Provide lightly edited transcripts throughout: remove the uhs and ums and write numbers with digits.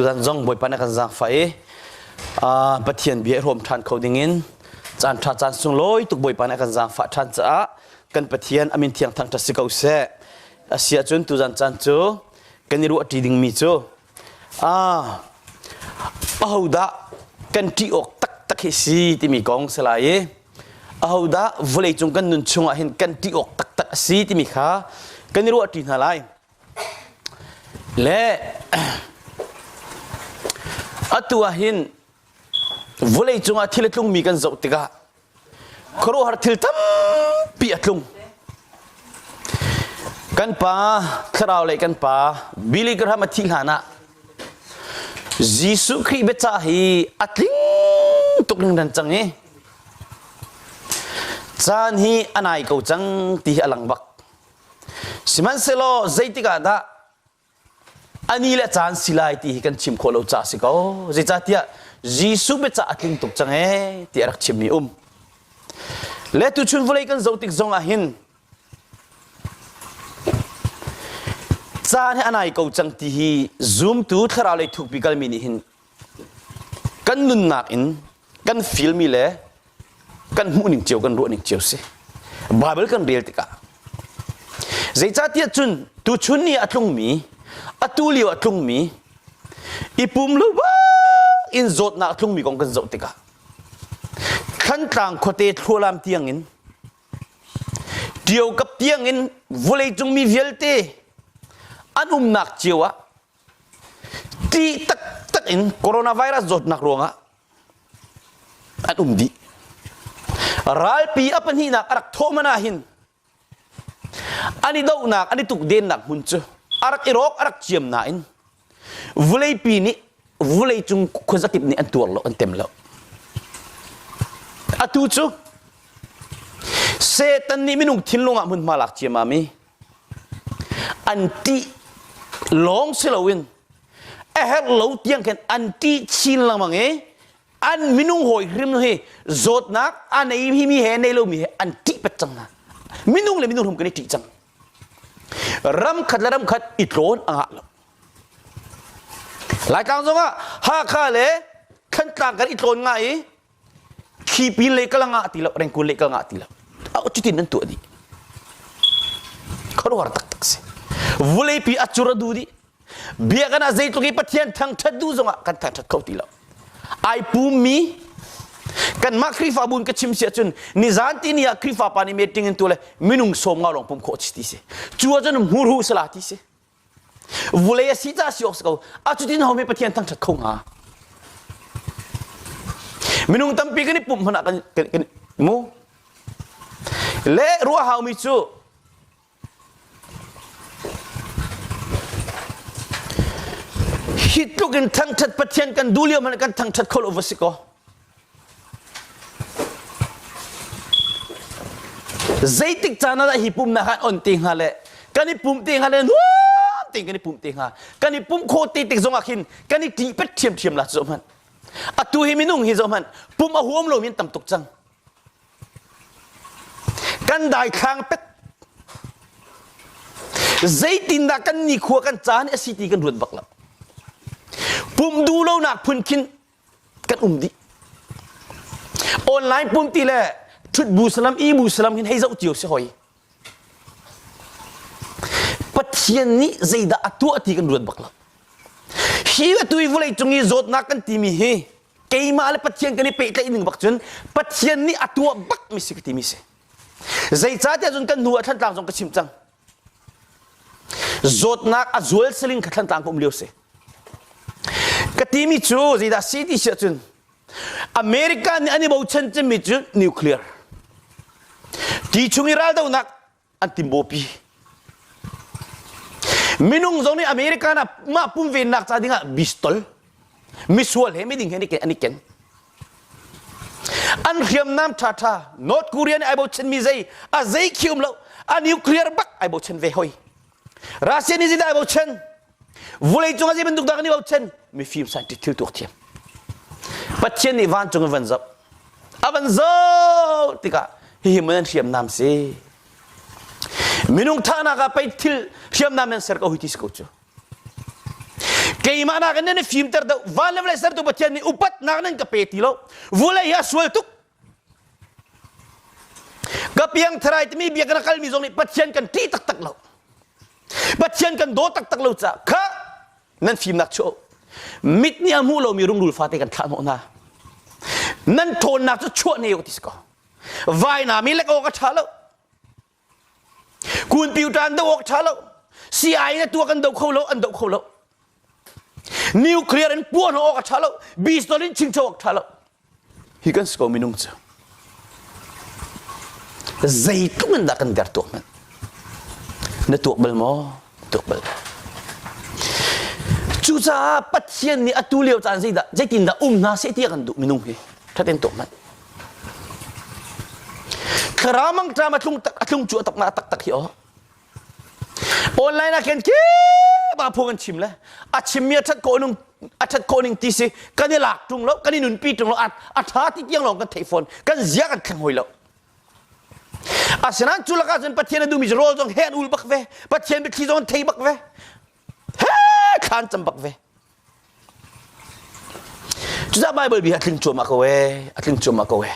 Tuzan zong Bawipa nih a kan zaangfah i Pathian bia i hrawm ṭhan kho dingin caan ṭha caan sunglawi tuk Bawipa nih a kan zaangfah ṭhan caah kan Pathian a min thiang thangṭhat si ko seh. A si ahcun tuzan caan cu kan i ruahṭi dingmi cu ahodah kan ṭih awk taktak hi si timi kong si lai i ahodah vawleicung kan nun chungah hin kan ṭih awk taktak a si timi kha kan i ruahṭi hna lai. Le atu ah hin vawleicung ah thil a tlungmi kan zoh tikah khuaruahhar thil tampi a tlung. Kan pa thlarau lei kan pa Billy Graham a thih hlan ah Jesuh Khrih biacah hi a tling tuk ning cang i caan hi a nai ko cang ti hi a lang bak. Sihmanhsehlaw zeitik ah dah a ni le caan si lai ti hi kan chim khawh lo ca si ko. Zeicahtiah Jesuh biacah a tling tuk cang ee ti a rak chimmi um. Le tuchun vawlei kan zoh tik zong ah hin caan hi a nai ko cang ti hi zumtu thlarau lei thukpi kalmi nih hin kan nunnak in kan filmi le kan hmuh ning cio kan ruah ning cio si Bible kan rel tikah zeicahtiah cun tuchun ni a tlungmi atu lio a tlungmi i pum lo bak in zawtnak a tlungmi kong kan zoh tikah Thlantlang khuate thlualam tiangin Tio kap tiangin vawleicung mi vialte an umnak cio ah ṭih taktak in coronavirus zawtnak ruangah an um dih. Ralpi a pahnihnak a rak thawh man ah hin an i dohnak, an i tukdennak hmun cu a rak i rawk, a rak ciam nain vuleipi nih vuleicung khuazakip nih an tuar lo, an tem lo. Atu cu Satan nih minung thinlung ah hmunhma lak ciammam i an ṭih lawng si loin a herh lo tiang khin an ṭih chin lengmang i an minung hawi hrim hi zawtnak a nei mi he nei lomi he an ṭih pet cang hna minung le minung hrim kan i ṭih cang ram khat le ram khat i tlawn a ngah lo Laitlang zongah Hakha le Thantlang kan i tlawn nga i Khipi lei kal ngah ti lo Rengkun lei kal ngah ti lo cutin an tuah dih khuaruahhar taktak si vuleipi a cur a du dih biakinn ah zeitluk i Pathian thangṭhat duh zongah kan thangṭhat kho ti lo ai pummi kanmah Khrihfabu in ka chim si ahcun nizan ti ni ah Khrihfa pa nih meeting in tu le minung sawm nga lawng pum khawh chi ti si cu ahcun hmurhu sala ti si Vulei a si ca si awk si ko. A cutin ho me Pathian thangṭhat kho hnga? Minung tampi kan i pumh hmanh ah kan, kan, kan mu. Le ruah haumi cu hi tluk in thangṭhat Pathian kan duh lio hmanh kan thangṭhat kho lo va si kaw. Zeitik caan ah dah hi pumnak an on te hnga le kan i pum te hnga le nuam tein kan i pum te hnga kan i pum khawh te tik zongah khin kan i ṭih pet ṭhiamṭhiam la cu hmanh atu hi minung hi zoh hmanh pum a huam lomi an tam tuk cang kan daithlang pet zeitindah kan nikhua kan caan a si ti kan ruat bak lo pum duh lonak phun khin kan um dih online pum ti le thut bu salam i bu salam hin hei zoh cio si hoi Pathian nih zeidah a tuah ti kan ruat bak lo hi atu i vawlei cung i zawtnak kan timi hi keimah le Pathian kan i pehtlaih ning bak cun Pathian nih a tuah bak mi si ka timi si zeicahtiah cun kan hnu ah thlantlang zong ka chim cang Zawtnak a zual siling kha thlantlang ka um lio si. Ka timi cu zeidah si ti si ahcun America nih an i bochan cemmi cu nuclear. Ti chung i raldohnak an timbawpi. Minung zong nih America na mah pumvennak ca dingah bistol misual he miding he an i ken. An hriamnam ṭhaṭha North Korea nih ai bochanmi zei a zei khi um lo a nuclear bak ai bochan ve hoi. Russia nih zeidah ai bochan? Vawleicung ah zei bantuk dah kan i bochan? Mifim scientist thil tuak thiam. Pathian nih vancung in van zoh. A van zoh tikah hihi mun an hriamnam si. Minung thahnak ah pei thil hriamnam nan ser ko hui ti si ko cu. Keimah nakin nan i fimter deuh. Van le vawlei sertu Pathian nih upatnak nan ka pe ti lo. Vulei hi a sual tuk. Ka piangtharai timi bia kan kalmi zong nih Pathian kan ṭih taktak lo. Pathian kan daw taktak lo caah kha nan fimnak chuah mit nih a hmuh lomi rungrul fate kan thlah hnawh hna. Nan ṭhawnnak cu chuah ne u ti si ko. Vainam i lek awk a ṭha lo. Kunpiuta an doh awk ṭha lo. CI in a tuah kan doh kho lo, an doh kho lo. Nuclear in puah hnawh awk a ṭha lo. Pistol in chingcho awk ṭha lo. Hi kan si ko minung cu. Zeitluk in dah kan der tuak hmanh. Na tuak bal maw? Tuak bal. Cucaah Pathian nih atu lio caan zeidah zeitindah um hna seh ti a kan duh minung hi. Ṭhaten tuak hmanh. Thlarau mangṭam a tlung a tlung cu a tak ma taktak hi aw. Online ah khin kip ah phung an chim le a chimmi a ṭhat khawh ning a ṭhat khawh ning ti si kan i lak ṭung lo kan i nunpi ṭung lo a ṭha ti tiang lawng kan theih fawn kan zia kan thleng hoi lo. Asinain cu lakah cun Pathian a duhmi cu rawl zong he an ul bak ve Pathian biathli zong an thei bak ve he thlan cam bak ve Cucaah Baibal bia a tling cuahmah ko ee, a tling cuahmah ko ee.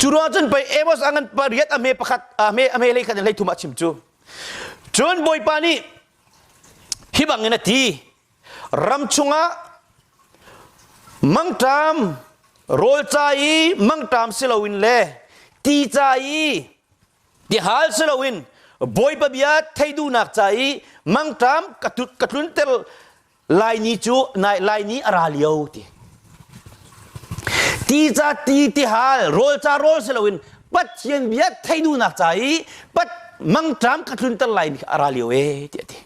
Cu ruang cun pei Amos a ngan pariat a hme pakhat a hme a hme hlei khat in hlei thum ah chim cu. Cun Bawipa nih hi bangin a ti, ram chungah mangṭam rawl ca i mangṭam si loin le ti ca i Tihal si loin Bawipa bia thei duhnak ca i mangṭam ka tlunter lai ni cu lai ni a ra lio ti. Ti ca ti tihal rawl ca rawl si loin Pathian bia thei duhnak ca i pat mangṭam ka tlunter lai ni a ra lio e ti a ti.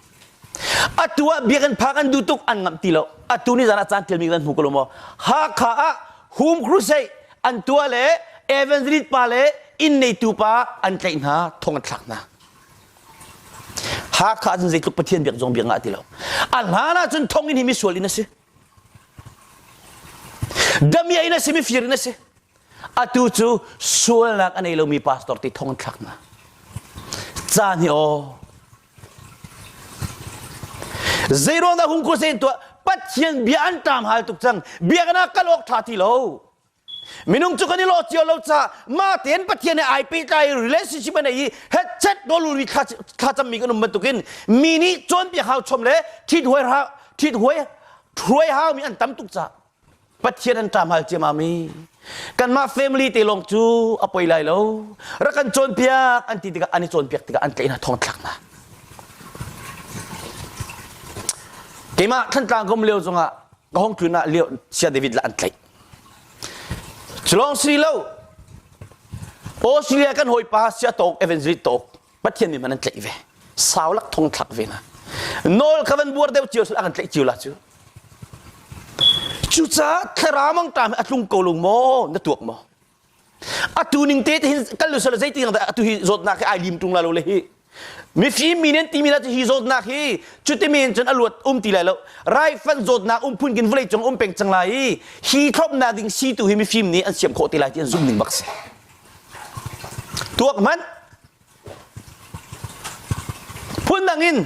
Atu ah biakinn phak an duh tuk an ngamh ti lo. Atu ni zan ah caan ṭialmi kan hmu ko lo maw? Hakha ah Home Crusade an tuah le evangelist pa le inn neitu pa an tlaih hna, thong an thlak hna. Hakha cun zeitluk Pathian biak zong biak ngah ti lo. A hlan ah cun thong in hi misual in a si. Damia in a si, mifir in a si. Atu cu sualnak a nei lomi pastor ti thong an thlak hna. Caan hi aw Zeiruang dah hung kusen tuah Pathian bia an ṭam hal tuk cang biakinn ah kal awk ṭha ti lo minung cu kan i lawh cio lo ca mah tein Pathian he ai pehtlai relationship an ei i hetchet rawlul thla thlacammi kan um bantukin mi nih cawnpiak hau chom le ṭhit huai ṭhit huai hruai haumi an tam tuk ca Pathian an ṭam hal ciammam i kanmah family te lawng cu a poi lai lo rak kan cawnpiak an ti tikah an i cawnpiak tikah an tlaih hna thong thlak hna keimah Thantlang ka um lio zongah ka hong tlun ah lio Sia David la an tlaih culong si lo Australia kan hawipa Sia Tawk Evangelist Tawk Pathian mi hmanh an tlaih ve sau lak thong thlak ve na nawl kha van buar deuh cio a kan tlaih cio la cu cucaah thlarau mangṭam a tlung ko lung maw na tuak maw atu ning te hin kal lu sala zeiti dah atu hi zawtnak hi ai lim tung la lo le hi mifim mi nen timi la hi zawtnak hi cuti men cun a luat um ti lai lo raifan zawtnak um phun kin vawlei cung um peng cang lai i hi thlopnak ding si tu hi mifim nih an siam khawh ti lai ti an zum ning bak si tuak hmanh Phundang in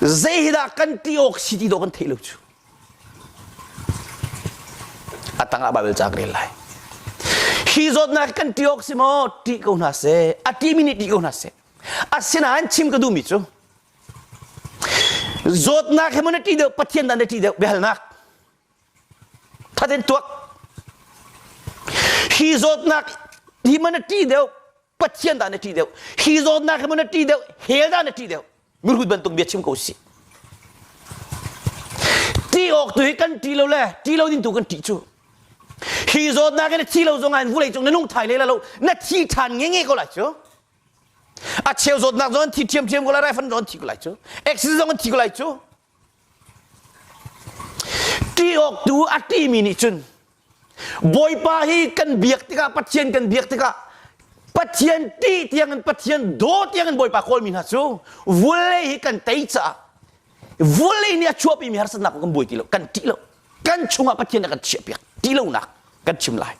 zei hi dah kan ti awk si ti dawh kan theih lo cu. A tangah Bible ca ka rel lai. Hi zawtnak kan ti awk si maw? Ṭih ko hna seh. A ṭihmi nih ṭih ko hna seh. Asinain chim ka duhmi cu zawtnak he maw na ṭih deuh Pathian dah na ṭih deuh biahalnak. Thaten tuak. Hi zawtnak hi man na ṭih deuh Pathian dah na ṭih deuh hi zawtnak hi maw na ṭih deuh hell dah na ṭih deuh mirhut bantuk bia chim ko sih ṭih awk tu hi kan ṭih lo le ṭih lo ding tu kan ṭih cu hi zawtnak hi na thi lo zong ah vulei cung na nung thai le lo na thi ṭhan nge nge ko lai cu a cheu zawtnak zong an thi ṭhiamṭhiam ko lai raifan zong an thi ko lai cu accident zong an thi ko lai cu Ṭih awk tu a ṭihmi nih cun Bawipa hi kan biak tikah Pathian kan biak tikah Pathian ṭih tiangin Pathian daw tiangin Bawipa kawlmi hna cu vulei hi kan tei caah vulei nih a chuahpimi harsatnak kan buai ti lo kan ṭih lo kan chungah Pathian a kan chiahpiak ṭih lonak kan chim lai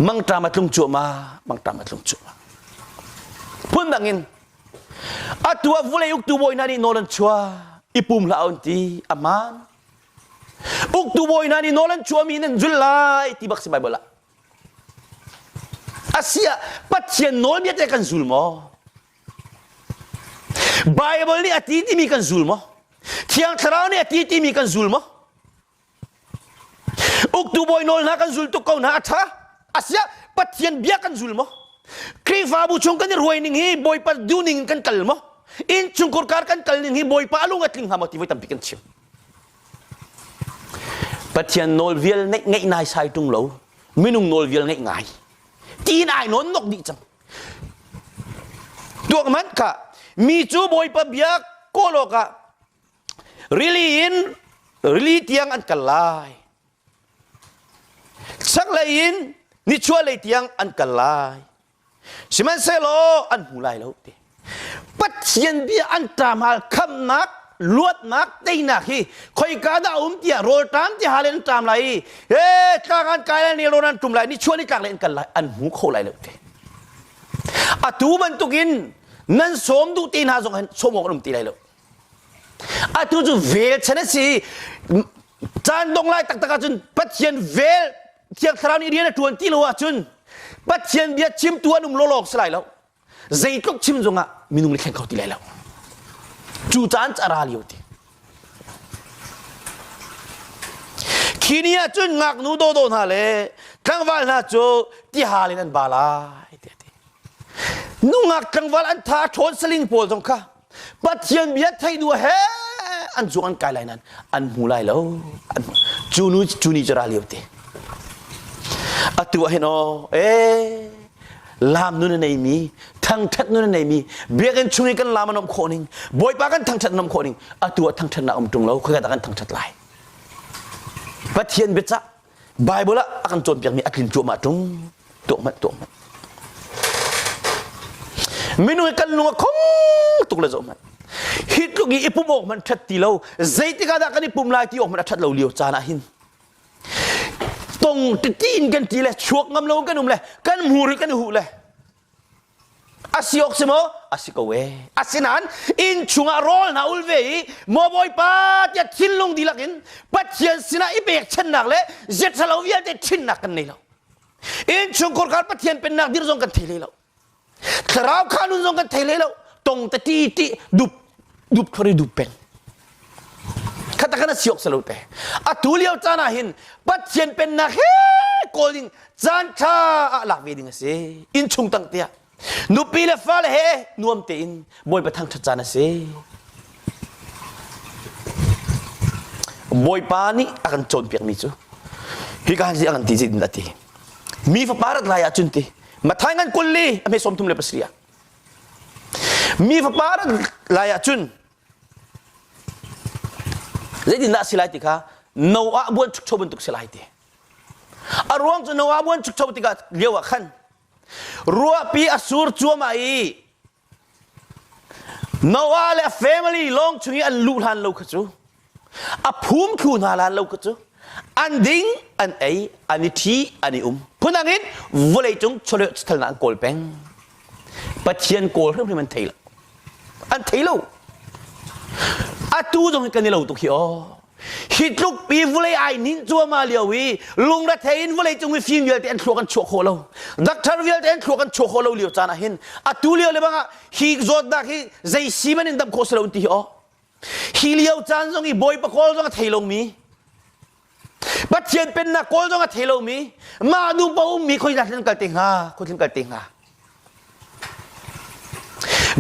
mangṭam a tlung cuahmah mangṭam a tlung cuahmah phundang in Atu ah vulei uktu bawi hna nih nawl an chuah. I pum hlah un ti a hmaan. Uktu bawi hna nih nawl an chuahmi nan zul lai ti bak si Bible ah. Asiah Pathian nawlbia te kan zul maw? Bible nih a ti timi kan zul maw? Thiang Thlarau nih a ti timi kan zul maw? Uktu bawi nawl hna kan zul tuk ko hna a ṭha. Asiah Pathian bia kan zul maw? Khrihfabu chung kan i ruai ning hi Bawipa duhning in kan kal maw? Innchungkhur kar kan kal ning hi Bawipa a lung a tling hnga maw ti voi tampi kan chim. Pathian nawl vial ngeih ngeih naisai ṭung lo, minung nawl vial ngeih ngai. Tiin ai nawn nok dih cang. Tuak hmanh kha mi cu Bawipa bia kawl awkah rili in rili tiang an kal lai. Chaklei in nichuahlei tiang an kal lai. Sihmanhsehlaw an hmu lai lo ti. Pathian bia an ṭamhal khamnak luatnak teinak hi khoika dah um tiah rawlṭam ti hal in an ṭam lai i he tlang an kai lai nelrawn an ṭum lai nichuah nitlak lei an kal lai an hmu kho lai lo ti. Atu bantukin nan sawm duh te hna zong hin sawm awk an um ti lai lo. Atu cu vel chan a si. Caan dong lai taktak ahcun Pathian vel Thiang Thlarau nih rian a ṭuan ti lo ahcun Pathian bia chimtu an um lawlawk si lai lo. Zeitluk chim zongah minung nih thleng kho ti lai lo. Cu caan a ra lio ti. Khi ni ah cun ngaknu dawdawh hna le tlangval hna cu tihal in an ba lai tiah a ti. Nungak tlangval an tha ṭhawn saling pawl zong kha Pathian bia theih duh he an cung an kai lai nain an hmu lai lo. An hmu. Cu nu cu ni cu ra lio te. Atu ah hin aw ee laam nun a neimi thangṭhat nun a neimi biakinn chung i kan laam an um khawh ning Bawipa kan thangṭhat an um khawh ning atu ah thangṭhatnak um ṭung lo khoika dah kan thangṭhat lai Pathian biacah Bible ah a kan cawnpiakmi a tlin cuahmah ṭung tuah hmanh tuah hmanh minung hi kan lung a khong tuk le zoh hmanh hi tluk i i pum awk hmanh ṭhat ti lo zeitik ah dah kan i pum lai ti awk hmanh a ṭhat lo lio caan ah hin tong titi in kan ti le chuak ngam lo kan um le kan hmur i kan i huh le a si awk si maw a si ko e asinain inn chungah rawl hna ul ve i maw bawipa tiah thinlung dihlak in pathian sinah i pekchannak le ziaṭhalo vialte ṭhinnak kan nei lo innchungkhur khar pathian pennak dir zong kan thei hlei lo thlarau kha nun zong kan thei hlei lo tong te ti ti dup dup thori dup peng khata kana siok salo te atu lio caan ah hin pathian pennak he kawl ding caan tha ah lak ve ding a si inn chung tang tiah nupi le fale he nuam tein bawipa thangṭhat caan a si bawipa nih a kan cawnpiakmi cu hika hi a kan ti zeitin dah ti mi fapa rat lai ahcun ti Mathai ngan 20 a hme 37 ah mi fapa rat lai ahcun zeitindah a si lai ti kha Noah buan chukcho bantuk si lai ti a ruang cu Noah buan chukcho tikah lio ah khan ruahpi a sur cuahmah i Noah le a family lawng chung i an luh hlan lo kha cu a phum thlu hna hlan lo kha cu an ding an ei an i ṭhi an i um phundang in vawleicung chawleh chawthalnak an kawl peng Pathian kawl hrimhrim an thei lo an thei lo atu zong hi kan i lo tuk hi aw hi tluk pi vulei ai nin cuahmah lio i lungrethei in vulei cung i fim vialte an thluak an chuah khawh lo doctor vialte an thluak an chuah khawh lo lio caan ah hin atu lio le bangah hi zawtnak hi zei si man in dam khawh si lo ti hi aw hi lio caan zong i bawipa kawl zong a thei lomi Pathian pennak kawl zong a thei lomi mah nu pa ummi khoi hna kal te hnga khoi kal te hnga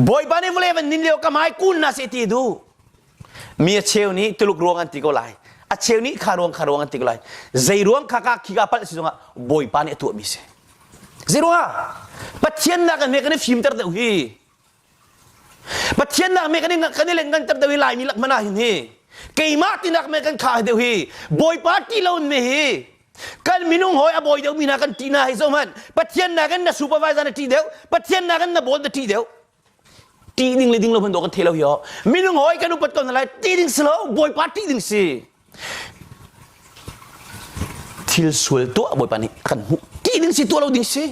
Bawipa nih vawlei van nin lio ka hmai kun na se ti du mi a cheu nih tuluk ruang an ti ko lai a cheu nih kha ruang kha ruang an ti ko lai zei ruang kha ka khi ka palh si zongah bawipa nih a tuahmi si zei ruangah pathian nak in kan i fimter deuh hi pathian nak me kan i kan i lenganter deuh hi laimi lak mana hin hi keimah tinak me kan kha deuh hi bawipa ti lo me hi kan minung hawi a bawi deuh mi hna kan ti na hi zo hmanh pathian nakin na supervisor na ṭih deuh pathian nakin na bawl na ṭih deuh ṭih ding le ding lo hmanh dawh kan thei lo hi aw minung hawi kan upat ko hna lai ṭih ding si lo bawipa ṭih ding si thil sual tuah bawipa nih a kan hmuh ṭih ding si tuah lo ding si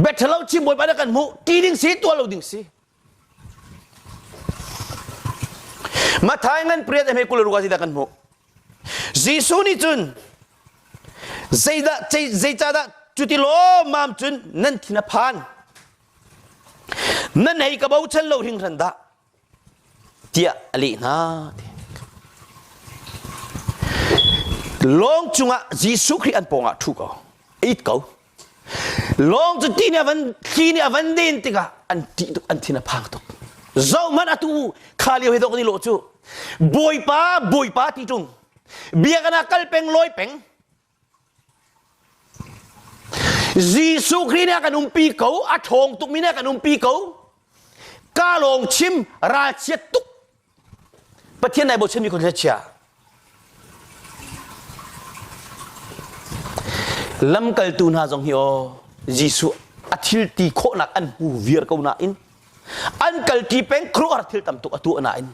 Bethelo chim bawipa nih a kan hmuh ṭih ding si tuah lo ding si. Mathai ngan priat a hme kul ruka zeidah kan hmuh? Jesuh nih cun zeidah zeicahdah cuti lawmmam cun nan thin a phan? Nan hei ka bochan lo hringhran dah tiah a leh hna. Lawng cungah Jesuh Khrih an pawngah ṭhu ko, it ko. Lawng cu ti nih a van thli nih a van den tikah an ṭih tuk, an thin a phang tuk. Zohhmanh atu kha lio he dawh kan i lawh cu. Bawipa, Bawipa ti ṭung. Biakinn ah kal peng, lawi peng. Jesuh Khrih nih a kan umpi ko, a ṭhawng tukmi nih a kan umpi ko. Ka lawng chim ralchiat tuk. Pathian nai bochanmi kho chia. Lamkaltu hna zong hi aw Jesuh a thil ti khawhnak an hmu viar ko nain an kalṭi peng khuaruahhar thil tam tuk a tuah nain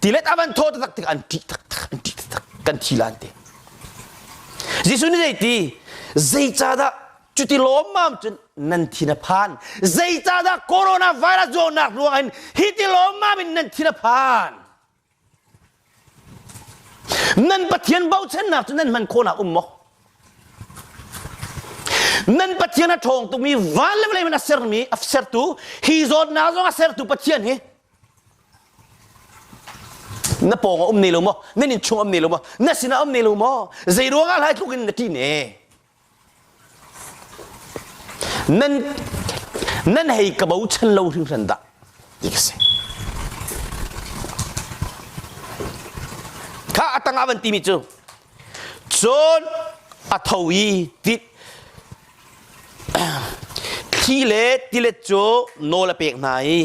tilet a van thaw taktak tik an ṭih taktak an ṭih taktak kan thi lan te Jesuh nih zeiti zeicahdah cuti lawmmam cun nan thin a phan zeicahdah coronavirus zawtnak ruang in hi ti lawmmam in nan thin a phan Nan Pathian bochannak cu nan hman khawhnak um maw? Nan Pathian a ṭhawng tukmi van le vawlei a sermi a sertu hi zawtnak zong a sertu Pathian hi na pawng a um ne lo maw? Nan innchung um ne lo maw? Na sinah um ne lo maw? Zei ruangah hlai tluk in na ṭih ne? Nan nan hei ka bochan lo hringhran dah ti ka si. Kha a tangah van timi cu cun a tho i ti thli le tilet cu nawl a pek hna i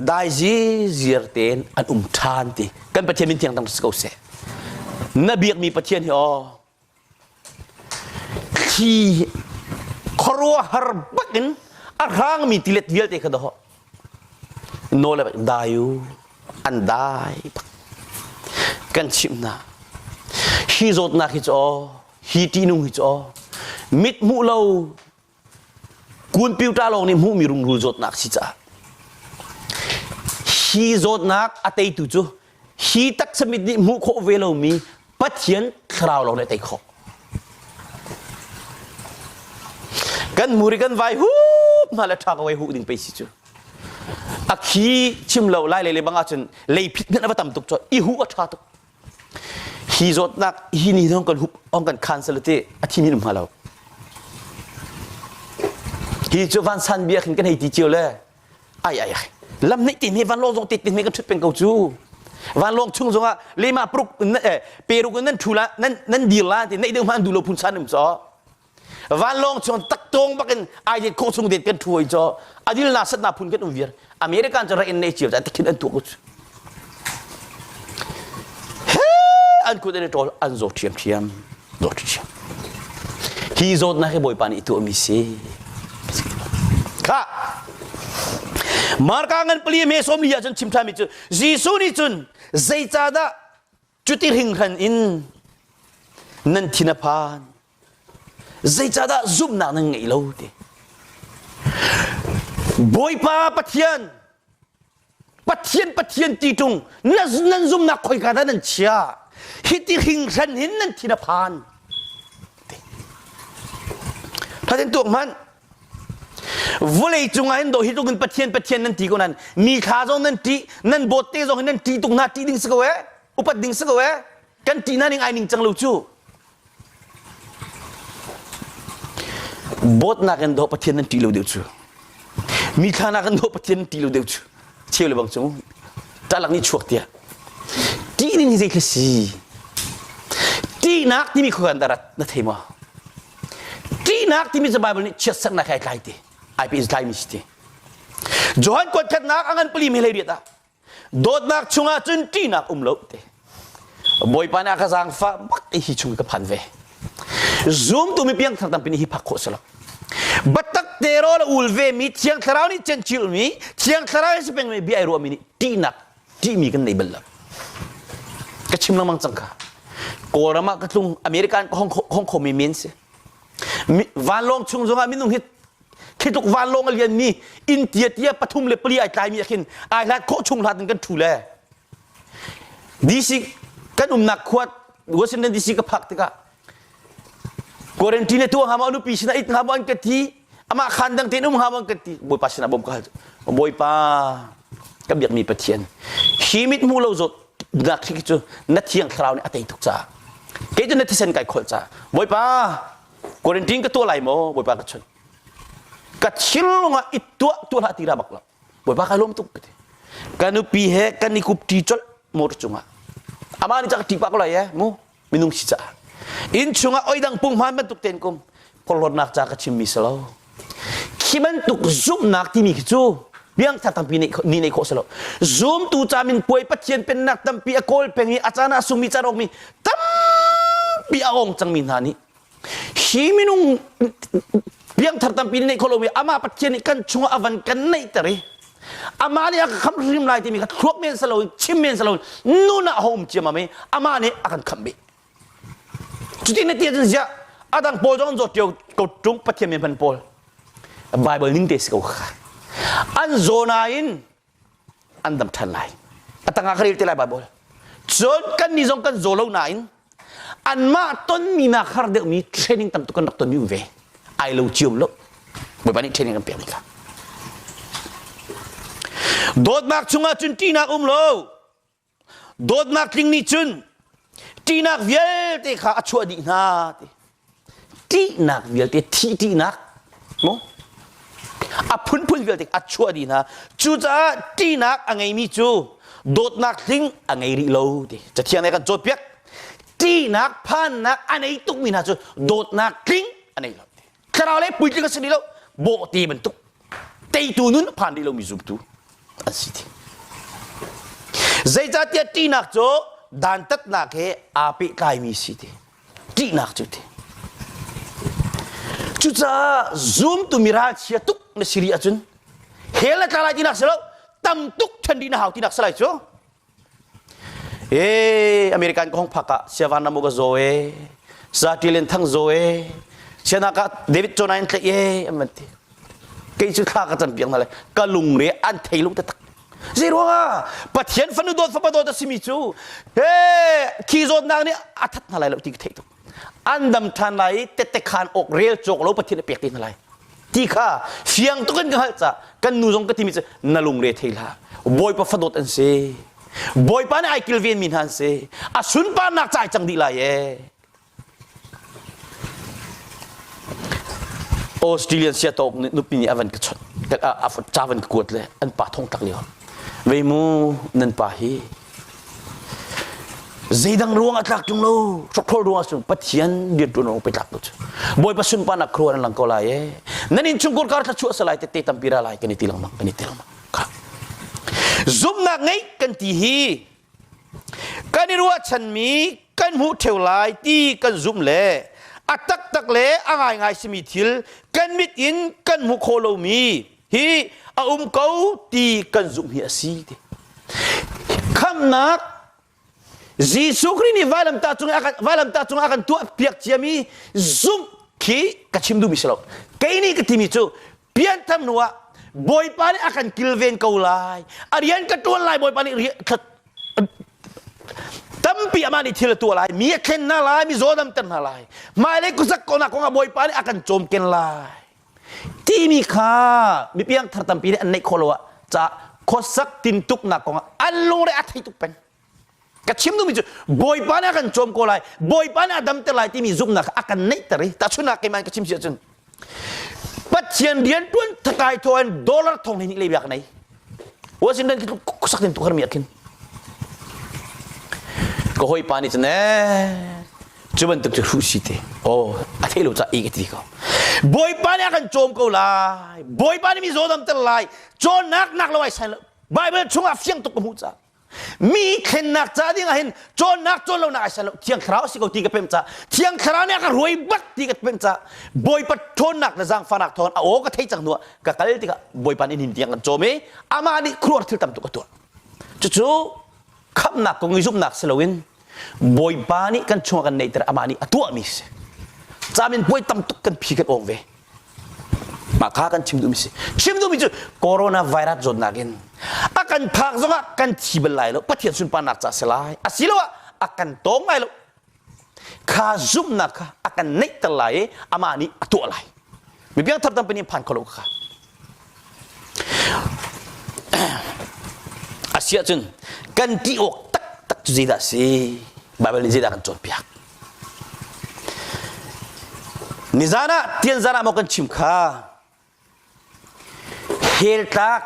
dai ziziar tein an um ṭhan ti kan Pathian min thiang tang si ko seh. Na biakmi Pathian hi aw Thli khuaruahhar bakin a hrangmi tilet vialte kha dawh nawl a dai u an dai bak kan chimh hna hi zawtnak hi cu aw hi ṭihnung hi cu aw mit hmuh lo Kunpiuta lawng nih hmuhmi rungrul zawtnak si caah hi zawtnak a teitu cu hi taksa mit nih hmuh khawh ve lomi Pathian thlarau lawng nih a tei khawh. Kan muri kan vai hup hna le ṭha ko vai huh ding pei si cu. A khi chim lo lai le le bang ahcun leiphit hmanh a va tam tuk cu i huh a ṭha tuk. Hi zawtnak hi ni hong kan hup hong kan khan sal te a thi min um hnga lo. Hi cu vansan bia khin kan hei ti cio le ai ai ai lam neih te hme vanlawng zong te te hme kan thut peng ko cu vanlawng chung zongah lema pruk peruk in nan thu la nan nan dir la ti neih deuh hma an duh lo phun san um cho Vanlawng chung taktawng bakin ai det khawh chung det kan thu oi cho adil na sat na phun kan um viar American cu ra in nei cio ta tikhin an tuak ko cu he an kut an i ṭawl an zaw ṭhiamṭhiam zaw ṭhiamṭhiam hi zawtnak hi Bawipa nih tuahmi si kha Marka ngan pali me sawm li ahcun chim ṭhanmi cu Jesuh nih cun zeicahdah Cuti hringhran in nan thin a phan. Zeicahdah zumhnak nan ngeih lo ti. Bawipa Pathian, Pathian Pathian ti ṭung, nan zumhnak khoika dah nan chia? Hiti hringhran hin nan thin a phan. Thatin tuak hmanh. Vawlei cungah hin dawh hi tluk in Pathian Pathian nan ti ko nan mi thla zong nan ṭih nan bawt te zong hin nan ṭih tuk hna ṭih ding si ko eh upat ding si ko eh kan ṭih na ning ai ning cang lo cu bawtnak in dawh Pathian nan ṭih lo deuh cu mi thla nak in dawh Pathian nan ṭih lo deuh cu cheu le bang cu ṭalak nih chuak tiah ṭih ning hi zei khi si ṭihnak timi khuakan darat na thei maw Ṭihnak timi cu Baibal nih chiatserhnak he ai tlai ti. Ai pe tlaimi si ti. Johan kuat khatnak a ngan pali mi hlei riat ah dawtnak chungah cun ṭihnak um lo te. Bawipa nih a ka zaangfah bak i hi chung ka phan ve. Zumtu mi piangthar tampi nih hi phak khawh si lo. Biatak te rawl a ul ve mi Thiang Thlarau nih cencil mi Thiang Thlarau in si peng mi bia ai ruahmi nih ṭihnak ṭihmi kan nei bal lo. Ka chim lengmang cang kha. Kawlram ah ka tlung, American ka hong khomi men si. Vanlawng chung zongah minung hi khi tluk vanlawng a lianmi inn tia tia pathum le pali ai tlaimi ah khin ai hlat khawh chung hlat in kan ṭhu le. DC kan umnak khua Washington DC ka phak tikah quarantine tuah hnga maw nupi sinah it hnga maw an ka ti amah khan dang tein um hnga maw an ka ti Bawipa sinah bawm ka hal Bawipa ka biakmi Pathian hi mit hmu lo zawt nak khi cu na thiang thlarau nih a tei tuk caah kei cu na thisen kai kholh caah Bawipa quarantine ka tuah lai maw Bawipa ka chun ka thinlung ah i tuah tuah hlah ti ra bak lo Bawipa kai lawm tuk ka ti ka nupi he kan i kup ṭi colh motor cungah amah nih cak ṭi pah ko lai e mu minung si caah inn chungah oi dang punghman bantuk ten kum porhlawtnak ca ka chimmi si lo khi bantuk zumhnak timi khi cu biangthar tampi ni nei khawh si lo zumtu ca min puai pathian pennak tampi a kawl peng i a caan ah sungmi caan awkmi tampi a ong cangmi hna nih hi minung piangthar tampi nih neih khawh lomi amah Pathian nih kan chungah a van kan neihter i amah nih a ka khamh hrim lai timi kha thluak men si loin chim men si loin nun ah a um ciammam i amah nih a kan khamh bih cuti na ti ahcun ziah a dang pawl zong an zawt ṭio ko ṭung Pathian men hman pawl Bible ning te si ko kha an zaw nain an dam ṭhan lai. A tangah ka rel te lai Bible. Cun kannih zong kan zaw lo nain anmah tonmi nak har deuhmi training tam tuk kan rak tonmi um ve. Ai lo ciom lo. Bawipa nih training kan pek mi kha. Dawtnak chungah cun ṭihnak um lo. Dawtnak tling nih cun ṭihnak vialte kha a chuah dih hna ti. Ṭihnak vialte thih ṭihnak mu a phunphun vialte a chuah dih hna. Cucaah ṭihnak a ngeimi cu dawtnak tling a ngei rih lo ti. Cathiang nih a kan cawnpiak. Ṭihnak phannak a nei tukmi hna cu dawtnak tling a nei lo ti. Thlarau lei puitling a si rih lo. Bawhte bantuk teitu nun a phan rih lomi zumtu an si ti. Zeicahtiah ṭihnak cu dantatnak he aa pehtlaimi si ti. Ṭihnak cu ti. Cucaah zumtu mi ralchia tuk na si rih ahcun hell na tla lai tinak si lo tam tuk ṭhen rih na hau tinak si lai cu. Ee American ka hong phak ah Siavan Ramu ka zaw ee Zati Len Thang zaw ee Sianak ah David Chona in tlaih ee an van ti. Kei cu thla ka cam piak hna le ka lungre an thei lo taktak. Zei ruangah Pathian fanu dawt fapa dawt a simi cu he khi zawtnak nih a that hna lai lo ti ka theih tuk. An dam ṭhan lai i tette khan awk rel cawk lo Pathian a pek te hna lai. Ti kha fiang tuk in ka hngalh caah kan nu zong ka timi cu na lungre thei hlah. Bawipa fadawt an si. Bawipa nih ai kilvenmi hna an si. A sunparnak ca ai cang dih lai ee. Australian siatawk nih nupi nih a van ka chawnh a ca van ka kuat le an pa thong tak lio vei mu nan pa hi zeidang ruang a tlak ṭung lo hrokhrawl ruang ah Pathian rianṭuan ruang pe tlak lo cu Bawipa sunparnak khuaruah nan lang ko lai e nan innchungkhar kar thluachuah salai tette tampi ra lai kan i ti lengmang kan i ti lengmang kha zumhnak ngeih kan ti hi kan i ruahchanmi kan hmuh ṭheo lai ti kan zumh le a taktak le a ngaingai simi thil kan mit in kan hmuh khawh lomi hi a um ko ti kan zumh hi a si ti khamnak Jesuh Khrih nih vailamtah cung vailamtah cung a kan tuah piak ciami zumh khi ka chim duhmi si lo kei nih ka timi cu pianthar hnu ah Bawipa nih a kan kilven ko lai a rian ka ṭuan lai Bawipa nih tampi amah nih thil a tuah lai mi a thlen hna lai mi zaw damter hna lai hmailei khuasak konak kong ah Bawipa nih a kan cawmken lai timi kha mi piangthar tampi nih an neih khawh lo ah ca khuasak tintuknak kong ah an lungre a thei tuk peng ka chim duhmi cu Bawipa nih a kan cawm ko lai Bawipa nih a damter lai timi zumhnak a kan neihter i tahchunhnak keimah in ka chim si ahcun Pathian rian tuan thakai thaw in dollar thong hnih le biak nei Washington khi sak tin tukar mi akhin ka hoi pa nih cun eh cu bantuk cu hruh si te oh a thei lo ca i ka ti ko Bawipa nih a kan cawm ko lai Bawipa nih mi zaw damter lai cawnnak nak lo ai sai lo Bible chungah fiang tuk ka hmuh ca mi thlennak ca ding ah hin cawnnak cawn lonak ai san lo thiang thlarau si ko ti ka pem ca thiang thlarau nih a ka ruai bak ti ka pem ca bawipa ṭhawnnak le zaangfahnak thawn a aw ka thei cang hnuah ka kal tikah bawipa nih hin tiang kan cawm i amah nih khuaruahhar thil tam tuk a tuah cucu khamhnak kong i zumhnak si loin bawipa nih kan chungah kan neihter amah nih a tuahmi si camin puai tam tuk kan phi kan awng ve Mah kha kan chim duhmi si. Chim duhmi cu coronavirus zawtnak in A kan phak zongah kan thi bal lai lo. Pathian sunparnak ca si lai. Asiloah a kan tawng lai lo. Kha zumhnak kha a kan neihter lai i amah nih a tuah lai. Mi piangthar tampi nih phan kho lo kha. Asiah cun kan ti awk taktak cu zeidah a si? Baibal nih zeidah kan cawnpiak? Nizan ah tianzan ah maw kan chim kha hell tlak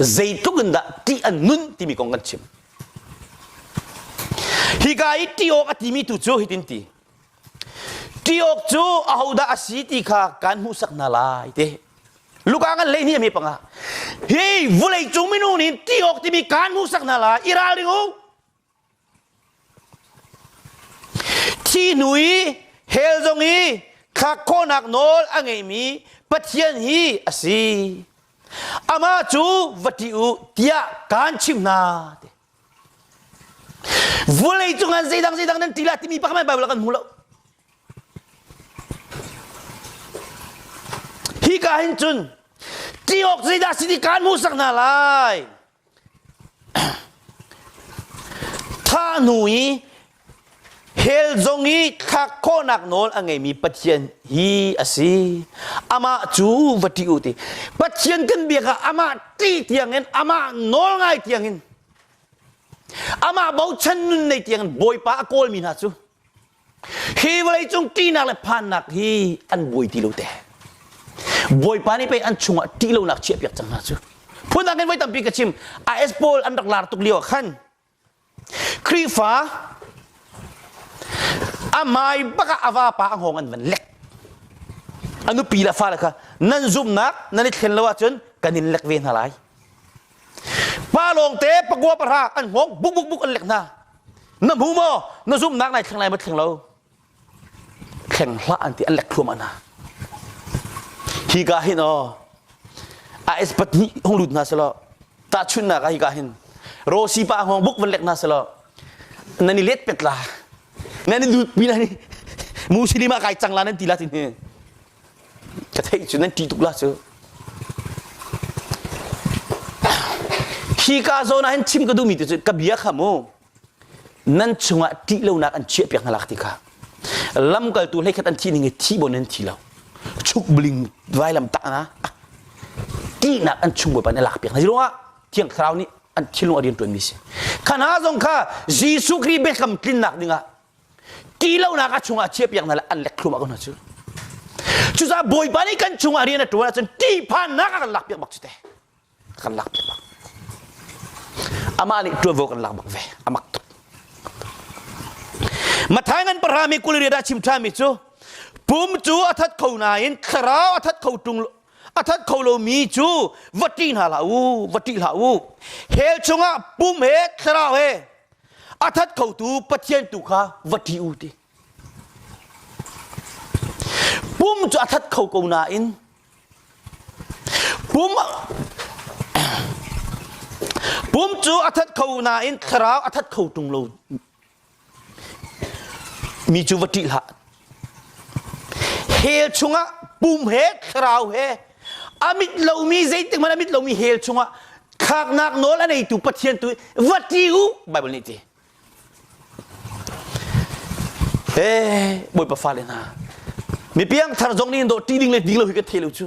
zeitluk in dah ṭih an nun timi kong kan chim. Hika i ṭih awk a timi tu cu hitin ti. Ṭih awk cu ahodah a si ti kha kan hmuhsak hna lai ti. Luka ngan 12 a mi panga. Hi vulei cung minung nih ṭih awk timi kan hmuhsak hna lai. I ralring u. Thi hnu i hell zong i thlak khawhnak nawl a ngeimi Pathian hi a si. Amah cu va ṭih u tiah kaan chimh hna. Vawlei cungah zeidang zeidang nan ṭih la timi pakhat Bible ah kan hmu lo. Hika hin cun ṭih awk zeidah si ti kaan hmuhsak hna lai. Thah hnu i hell zong i thlak khawhnak nawl a ngeimi Pathian hi a si. Amah cu va ṭih u ti. Pathian kan biak ah amah ṭih tiangin, amah nawl ngai tiangin, amah bochan nun nei tiangin Bawipa a kawlmi hna cu Hi vawleicung ṭihnak le phannak hi an buai ti lo te. Bawipa nih pei an chungah ṭih lonak chiahpiak cang hna cu. Phundang in voi tampi ka chim. IS pawl an rak lar tuk lio ah khan Khrihfa a mai bak ah a vapa a hngawng an van lek. A nupi le fale kha nan zumhnak nan i thlen lo ahcun kan in lek ve hna lai. Pa lawngte pakua pahra an hngawng buk buk buk an lek hna. Na hmu maw? Na zumhnak nai thleng lai maw thleng lo? Thleng hlah an ti an lek thluahmah hna. Hi ka hin aw AS pahnih hung lut hna selaw tahchunhnak ah hi ka hin Rosi pa hngawng buk van lek hna selaw nan i let pet la nan i lut pi la ni Muslim ah kai cang la nan ti la tin hi Ka theih cu nan ṭih tuk la cu. Hi ka zawn ah hin chim ka duhmi tu cu ka bia kha mu nan chungah ṭih lonak an chiahpiak hna lak ti kha lamkaltu hleikhat an thih ning hi thih bon an thi lo chuk bling vailam tah na ṭihnak an chung bawipa nih a lakpiak hna ruangah thiang thlarau nih an thinlung a rian ṭuanmi si kha hna zong kha Jesuh Khrih biakam tlinnak dingah ti lonak a chungah chiahpiak hna le an lek thluahmah ko hna cu cucaah bawipa nih kan chungah rian a ṭuan ahcun ṭihphannak a kan lakpiak bak cu te a kan lakpiak bak amah nih ṭuanvo kan lak bak ve a mak tuk Mathai ngan pahra mi kul riat ah chim ṭhanmi cu pum cu a that kho nain thlarau a that kho ṭung a that kho lomi cu va ṭih hna hlah u va ṭih hlah u hell chungah pum he thlarau he a that khotu Pathian tu kha va ṭih u ti. Pum cu a that kho ko nain pum pum cu a that kho nain thlarau a that kho ṭung lo mi cu va ṭih hlah. Hell chungah pum he thlarau he a mit lomi zeitik hmanh a mit lomi hell chungah thlaknak nawl a neitu Pathian tu va ṭih u Bible nih ti. Eh Bawipa fale hna mi piangthar zong nih dawh ṭih ding le ding lo hi kan thei lo cu.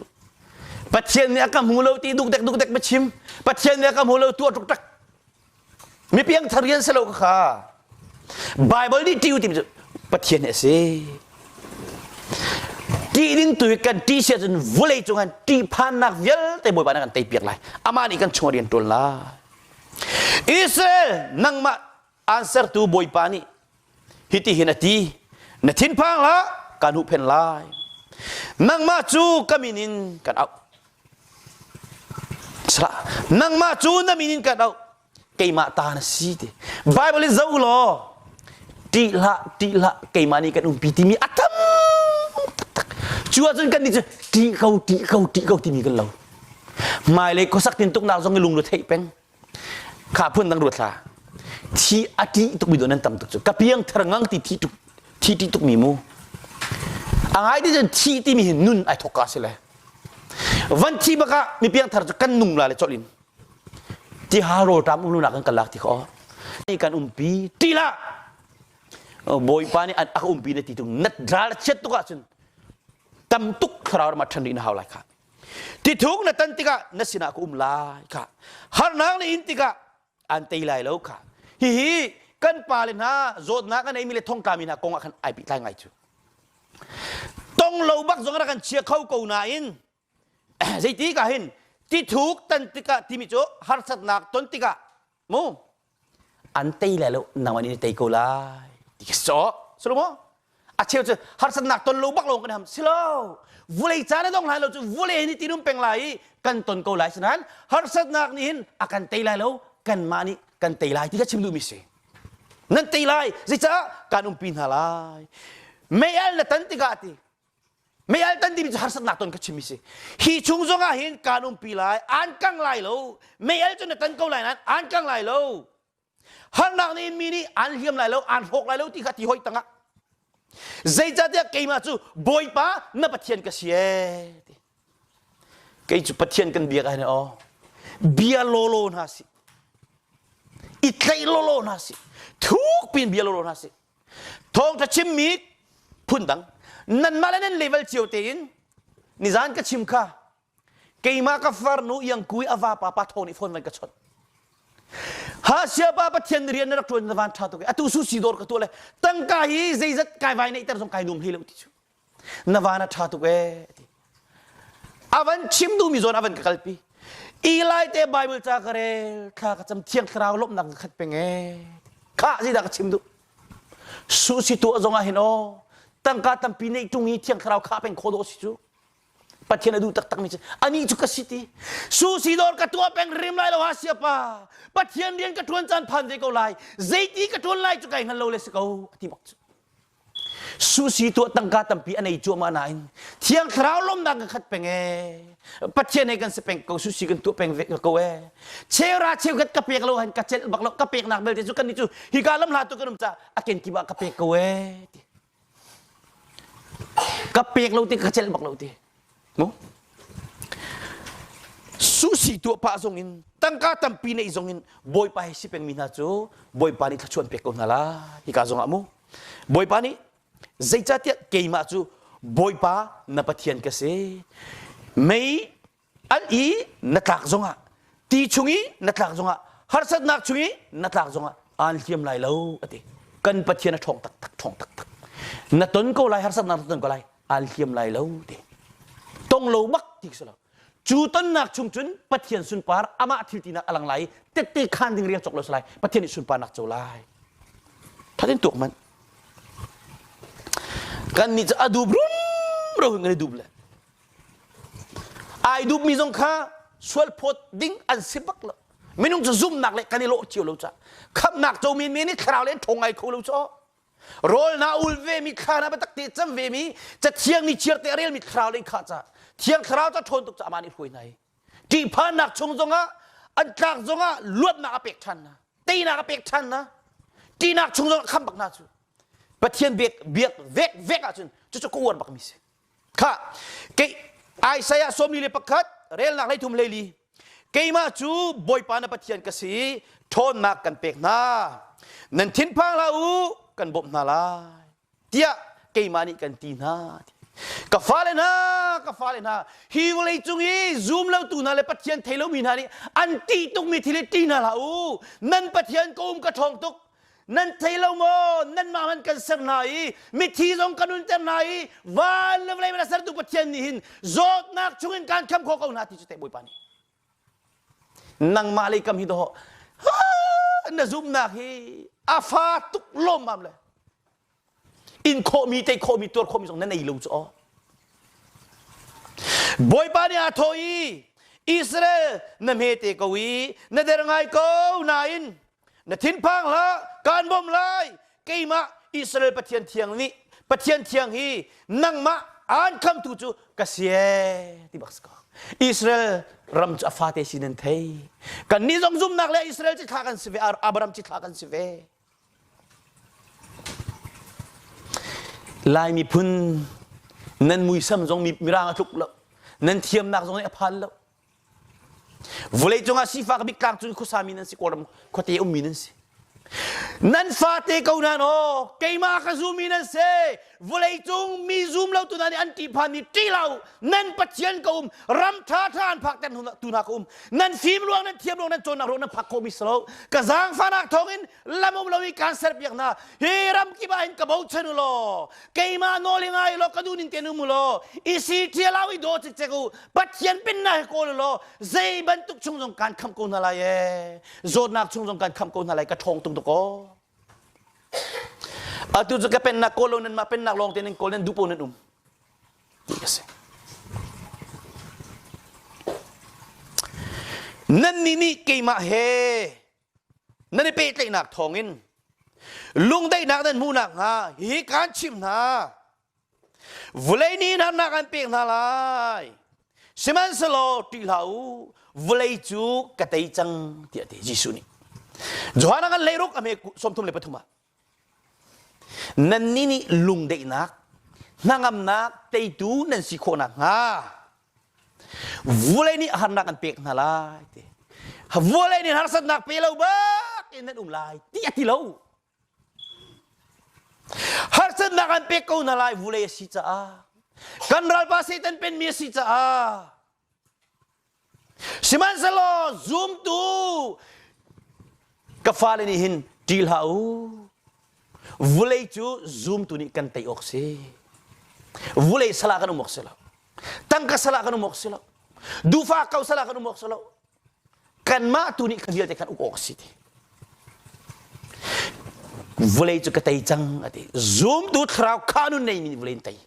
Pathian nih a ka hmu lo ti dukdek dukdek ma chim. Pathian nih a ka hmu lo tuah ṭukṭak. Mi piangthar rian si lo kha Bible nih ṭih u timi cu Pathian hi a si. Ṭih ding tu hi kan ṭih si ahcun vawlei cung han ṭihphannak vialte Bawipa nih kan teipiak lai. Amah nih kan chung rian ṭuan lai. Israel nangmah aan sertu Bawipa nih hiti hin a ti na thinphang hlah kaan huhphenh lai. Nangmah cu ka min in kan auh. Salah. Nangmah cu na min in kan auh. Keimah ta na si ti. Bible in zoh law ṭih hlah ṭih hlah keimah nih kan umpi timi a tam taktak. Cu ahcun kan nih cu ṭih ko ṭih ko ṭih ko timi kan lo. Hmailei khuasak tintuknak zong i lungre theih peng. Kha phun dang ruat hlah. Thi a ṭih tukmi dawh nan tam tuk cu. Ka piang thar ngang ti thi tuk thi ṭih tukmi mu. A ngai ti cun thi timi hi nun ai thok ka si le. Van thi bak ah mi piangthar cu kan nung la le colh in ti ha rawl ṭam um lunak kan kal lak ti kho kan umpi ti la Bawipa nih a ka umpi na ti tung nat ral chiat tuk ahcun tam tuk thlarau ram ah ṭhan rih na hau lai kha. Ti thuk na tan tikah na sinah ka um lai kha. Harnak na in tikah an tei lai lo kha. Hihi kan pale hna zawtnak a neimi le thongtlami hna kong ah khan ai pehtlai ngai cu. Tong lo bak zong rak kan chia kho ko nain zeiti ka hin ti thuk tan tikah timi cu harsatnak ton tikah mu an tei lai lo nangmah nih tei ko lai ti ka so sulu maw a cheu cu harsatnak ton lo bak lawng kan ham silo vulei caan a dong lai lo cu vulei ni tinum peng lai i kan ton ko lai sinain harsatnak nih hin a kan tei lai lo kanmah nih kan tei lai ti ka chim duhmi si nan tei lai zeicah kan umpi hna lai mei al na tan tikah ti Mei al tan timi cu harsatnak ton ka chimmi si. Hi chung zong ah hin kaan umpi lai, aan kang lai lo. Mei al cu na tan ko lai nain aan kang lai lo. Harnak nih mi nih aan hliam lai lo, aan hrawk lai lo ti kha ti hoi tangah. Zeicahtiah keimah cu Bawipa na Pathian ka si ee. Ti. Kei cu Pathian kan biak ah hin aw. Bia lawlaw hna si. I tlaih lawlaw hna si. Thuk pin bia lawlaw hna si. Thawngṭha chimmi phundang nanmah le nan level cio tein nizan ka chim kha keimah ka farnu iangkui a vapa pa thaw nih phone van ka chawnh. Ha siapa Pathian rian na rak ṭuan na van ṭha tuk atu su si dawr ka tuah le tangka hi zeizat kai vai neihter zong kai nuam hlei lo ti cu. Na van a ṭha tuk ee ti. A van chim duhmi zawn a van ka kalpi. Eli te Bible ca ka rel thla ka cam thiang thlarau lawmhnak ka khat peng ee. Khah zeidah ka chim duh? Su si tuah zong ah hin aw tangka tampi neih ṭung i thiang thlarau khah peng khawh dawh si cu. Pathian a duh taktak mi cu anih cu ka si ti. Su si dawr ka tuah peng rim lai lo ha siapa. Pathian rian ka ṭuan caan phan ve ko lai. Zeiti ka ṭuan lai cu kai hngal lo le si ko a ti bak cu. Susi tuah tangka tampi a nei cuahmah nain Thiang Thlarau lawmnak ka khat peng ee. Pathian he kan si peng ko susi kan tuah peng ve ko ee. Cheura cheukhat ka pek lo han ka celh bak lo ka peknak belte cu kan nih cu hika lam hla tu kan um ca a kenkip ah ka pek ko ee ti. Ka pek lo ti ka celh bak lo ti. Mu? Susi tuah pah zong in tangka tampi neih zong in Bawipa he si pengmi hna cu Bawipa nih thluachuah an pek ko hna la hika zong ah mu. Bawipa nih zeicahtiah keimah cu Bawipa na Pathian ka si. Mei al i na tlak zongah ti chung i na tlak zongah harsatnak chung i na tlak zongah aan hliam lai lo a ti. Kan Pathian a ṭhawng taktak ṭhawng taktak. Na ton ko lai harsatnak na ton ko lai aan hliam lai lo ti. Tong lo bak ti si lo. Cu tonnak chung cun Pathian sunpar amah thil tinak a lang lai i tette khan ding riang cawk lo si lai. Pathian nih sunparnak co lai. Thatin tuak man. Kan nih cu a dup rumro hin kan i dup le. Ai dupmi zong kha sual phawt ding an si bak lo. Minung cu zumnak le kan i lawh cio lo ca. Khamhnak co men men i thlarau le ṭhawng ngai kho lo cu. Rawl na ul ve mi thla na biatak te cam ve mi cathiang ni chiar te a rel mi thlarau lei kha ca thiang thlarau ca ṭhawn tuk ca amah nih hruai hna hi ṭihphannak chung zongah an tlak zongah luatnak a pek ṭhan hna teinak a pek ṭhan hna ṭihnak chung zongah kham bak hna cu Pathian biak biak vek vek ahcun cucu ka uar bak mi si Kha kei Isaiah 41 relnak 33 hleili keimah cu Bawipa na Pathian ka si ṭhawnnak kan pek hna nan thinphang hlah u kan bawmh hna lai tiah keimah nih kan ti hna ka fale hna ka fale hna hi vawlei cung i zum lotu hna le Pathian thei lomi hna nih an ṭih tukmi thil hi ṭih hna hlah u nan Pathian ka um ka ṭhawng tuk Nan thei lo maw? Nanmah hmanh kan ser hna i mithi zong kan nunter hna i van le vawlei a sertu Pathian nih hin zawtnak chungin kaan kham khawh ko hna ti cu teh Bawipa nih. Nangmah lei kam hi dawh na zumhnak hi a fa tuk lawmmam le in khawhmi tei khawhmi tuar khawhmi zong na nei lo cu aw. Bawipa nih aa thawh i Israel na hmete ko i na der ngai ko nain Na thinphang hlah, kaan bawmh lai. Keimah Israel Pathian thiang nih Pathian thiang hi nangmah aan khamtu cu ka si ee ti bak si ko. Israel ram cu a fate sin an thei. Kannih zong zumnak le Israel cithlah kan si ve, Abraham cithlah kan si ve. Lai miphun nan muisam zong mirang a tluk lo. Nan thiamnak zong nih a phan lo. Vawlei cungah sifak bik tlang cun khuasami nan si Kawlram khuate ummi nan si. Nan fate ko nan aw keimah ka zumi nan si vawlei cung mi zum lo tu hna nih an ṭihphan mi ṭih lo nan Pathian ka um ram ṭha ṭha an phak ter tu hna ka um nan fim ruang nan thiam ruang nan cawnnak ruang nan phak khawh mi si lo ka zaangfahnak thawngin lam um lo i kaan serpiak hna hi ram kip ah hin ka bochan u law keimah nawl hi ngai law ka duh ning tein um u law i si ṭhial au i daw cikcek u Pathian pennak hi kawl u law zei bantuk chung zong kaan khamh ko hna lai ee zawtnak chung zong kaan khamh ko hna lai ka ṭhawng tuk tuk aw atu cu ka pennak kawl lo nan mah pennak lawng te nan kawl nan duh po nan um ti a si nannih nih keimah he nan i pehtlaihnak thawngin lungdaihnak nan hmuh nakhnga hihi kaan chimh hna. Vawlei nih harnak an pek hna lai. Sihmanhsehlaw ṭih hlah u, vawlei cu ka tei cang tiah a ti Jesuh nih. Johan a kan leiruk a hme 33 ah nannih nih lungdaihnak hnangamnak teitu nan si khawh nakhnga Vulei nih harnak an pek hna lai ti. Vulei nih harsatnak pe lo bak in nan um lai ti a ti lo. Harsatnak an pek ko hna lai vulei a si caah. Kan ralpa Satan penmi a si caah. Sihmanhsehlaw zumtu ka fale nih hin ṭih hlah u. Vulei cu zumtu nih kan tei awk si. Vulei salah kan um awk si lo. Tangka salah kan um awk si lo. Dufa ko salah kan um awk si lo. Kanmah tu nih kha vialte kan uk awk si ti. Vulei cu ka tei cang a ti. Zumtu thlarau kha nun nei mi nih vulei in tei.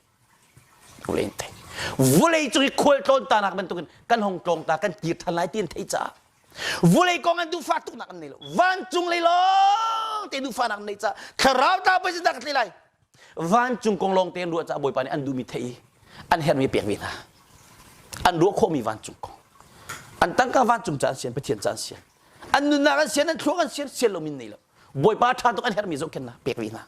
Vulei in tei. Vulei cung i khual tlawn ta nak bantukin kan hong tlawng ta kan kir than lai ti an theih caah vulei kong an duhfah tuknak an nei lo vancung lei lawng te duhfahnak an nei caah thlarau ta pei dah ka tlei lai vancung kong lawng te an ruah caah bawipa nih an duhmi theih i an herhmi pek ve hna an ruah khawhmi vancung kong an tangka vancung ca an sian pathian ca an sian an nunnak an sian an thluak an sian sian lomi nei lo bawipa ṭha tuk an herhmi zohkhenhnak pek ve hna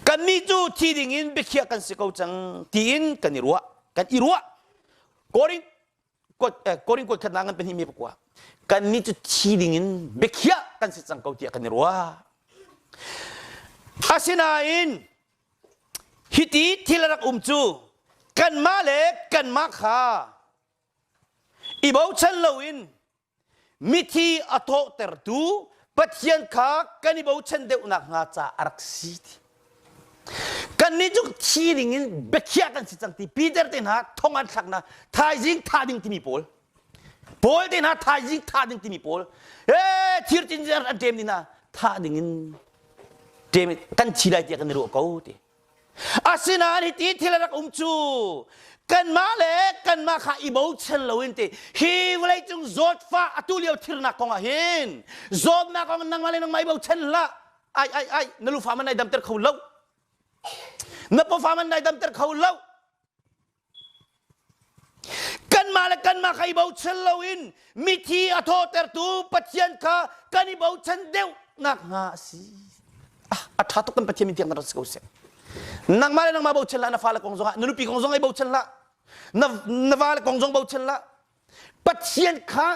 kannih cu thi ding in biakhiah kan si ko cang tiin kan i ruah kan i ruah Korin Korin kuat khat ngan pahnih mi pakua kannih cu thi ding in biakhiah kan si cang ko tiah kan i ruah asinain hiti thil a rak um cu kanmah le kanmah kha i bochan loin mithi a thawhtertu Pathian kha kan i bochan deuh nakhnga ca a rak si ti. Kannih cu thi ding in biakhiah kan si cang ti Peter te hna thong an thlak na thaizing tha ding timi pawl Paul te hna thaizing tha ding timi pawl ee thir cin an ṭem ni na tha ding in ṭem kan thi lai tiah kan i ruah ko ti Asinain hiti thil a rak um cu kanmah le kanmah kha i bochan loin ti hi vawleicung zawtfah atu lio thirnak kong ah hin zawtnak kong nangmah le nangmah i bochan hlah ai ai ai na lufa man nai damter kho lo na pawfa man nai damter kho lo Kanmah le kanmah kha i bochan loin mithi a thawhtertu Pathian kha kan i bochan deuh nakhnga a si. Ah, a ṭha tuk kan Pathian min tiang na rak si ko seh. Nangmah le nangmah bochan hlah, na fale kong zongah, na nupi kong zong i bochan hlah, na, na vale kong zong bochan hlah. Pathian kha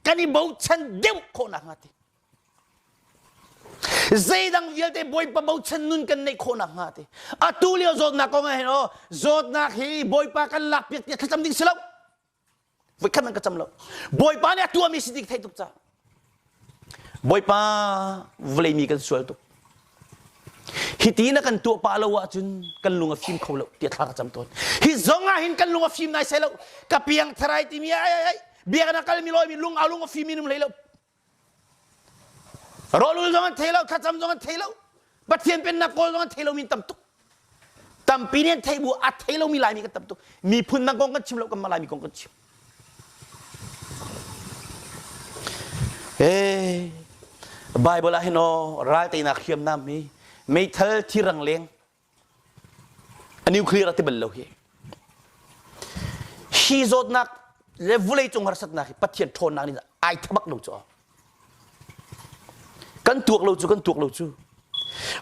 kan i bochan deuh khawh nakhnga ti. Zeidang vialte Bawipa bochan nun kan neih khawh nakhnga ti. Atu lio zawtnak kong ah hin aw zawtnak hi Bawipa kan lak piak tiah thlacam ding si lo. Voikhat man ka cam lo. Bawipa nih a tuahmi si dik theih tuk ca. Bawipa vawlei mi kan sual tuk. Hiti na kan tuah pah lo ahcun kan lung a fim kho lo tiah thla ka cam tawn. Hi zong ah hin kan lung a fim nai sai lo. Ka piang tharai timi ai ai ai biakinn a kalmi lawimi lung a lung a fim mi num hlei lo. Rawlul zong an thei lo, thlacam zong an thei lo, Pathian pennak kawl zong an thei lomi tam tuk. Tampi nih an thei bu a thei lomi Laimi kan tam tuk. Miphun dang kong kan chim lo, kanmah Laimi kong kan chim. Ee, Bible ah hin aw ral teinak hriamnam hi meithal thirang leng A nuclear a ti bal lo hi. Hi zawtnak le vulei cung harsatnak hi Pathian ṭhawnnak nih ai thabak lo cu. Kan tuak lo cu kan tuak lo cu.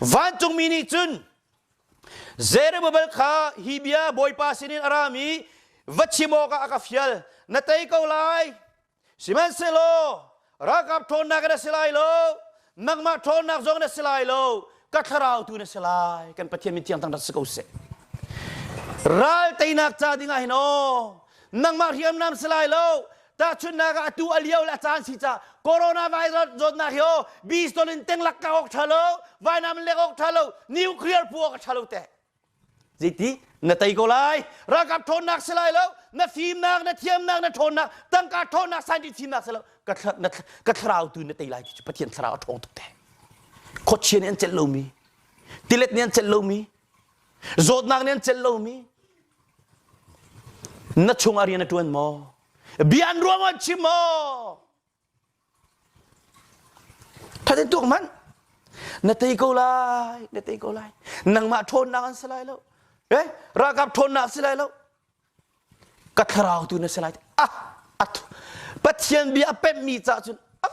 Vancungmi nih cun Zerubbabel kha hi bia Bawipa sinin a rami. va chim awkah a ka fial. Na tei ko lai. Sihmanhsehlaw ralkap ṭhawnnak na si lai lo, nangmah ṭhawnnak zong na si lai lo, ka thlarau tu na si lai. Kan Pathian min thiang thangṭhat si ko seh. Ral teinak ca ding ah hin aw, nangmah hriamnam si lai lo, tahchunhnak ah atu a lio le a caan si ca coronavirus zawtnak hi aw bistol in tenglak ka awk ṭha lo, vainam in lek awk ṭha lo, nuclear pu awk a ṭha lo teh. Zeiti na tei ko lai ralkap ṭhawnnak si lai lo na fimnak na thiamnak na ṭhawnnak tangka ṭhawnnak scientist fimnak si lo ka ka thlarau tu na tei lai ti cu Pathian thlarau a ṭhawng tuk te khuachia nih an celh lomi tilet nih an celh lomi zawtnak nih an celh lomi na chungah rian a ṭuan maw bia an ruang an chim maw Thatin tuak hmanh. Na tei ko lai, na tei ko lai. Nangmah ṭhawnnak an si lai lo. Eh, ralkap ṭhawnnak si lai lo. Ka thlarau tu na si lai. Ah, ah Pathian bia a pemhmi ca cun ah,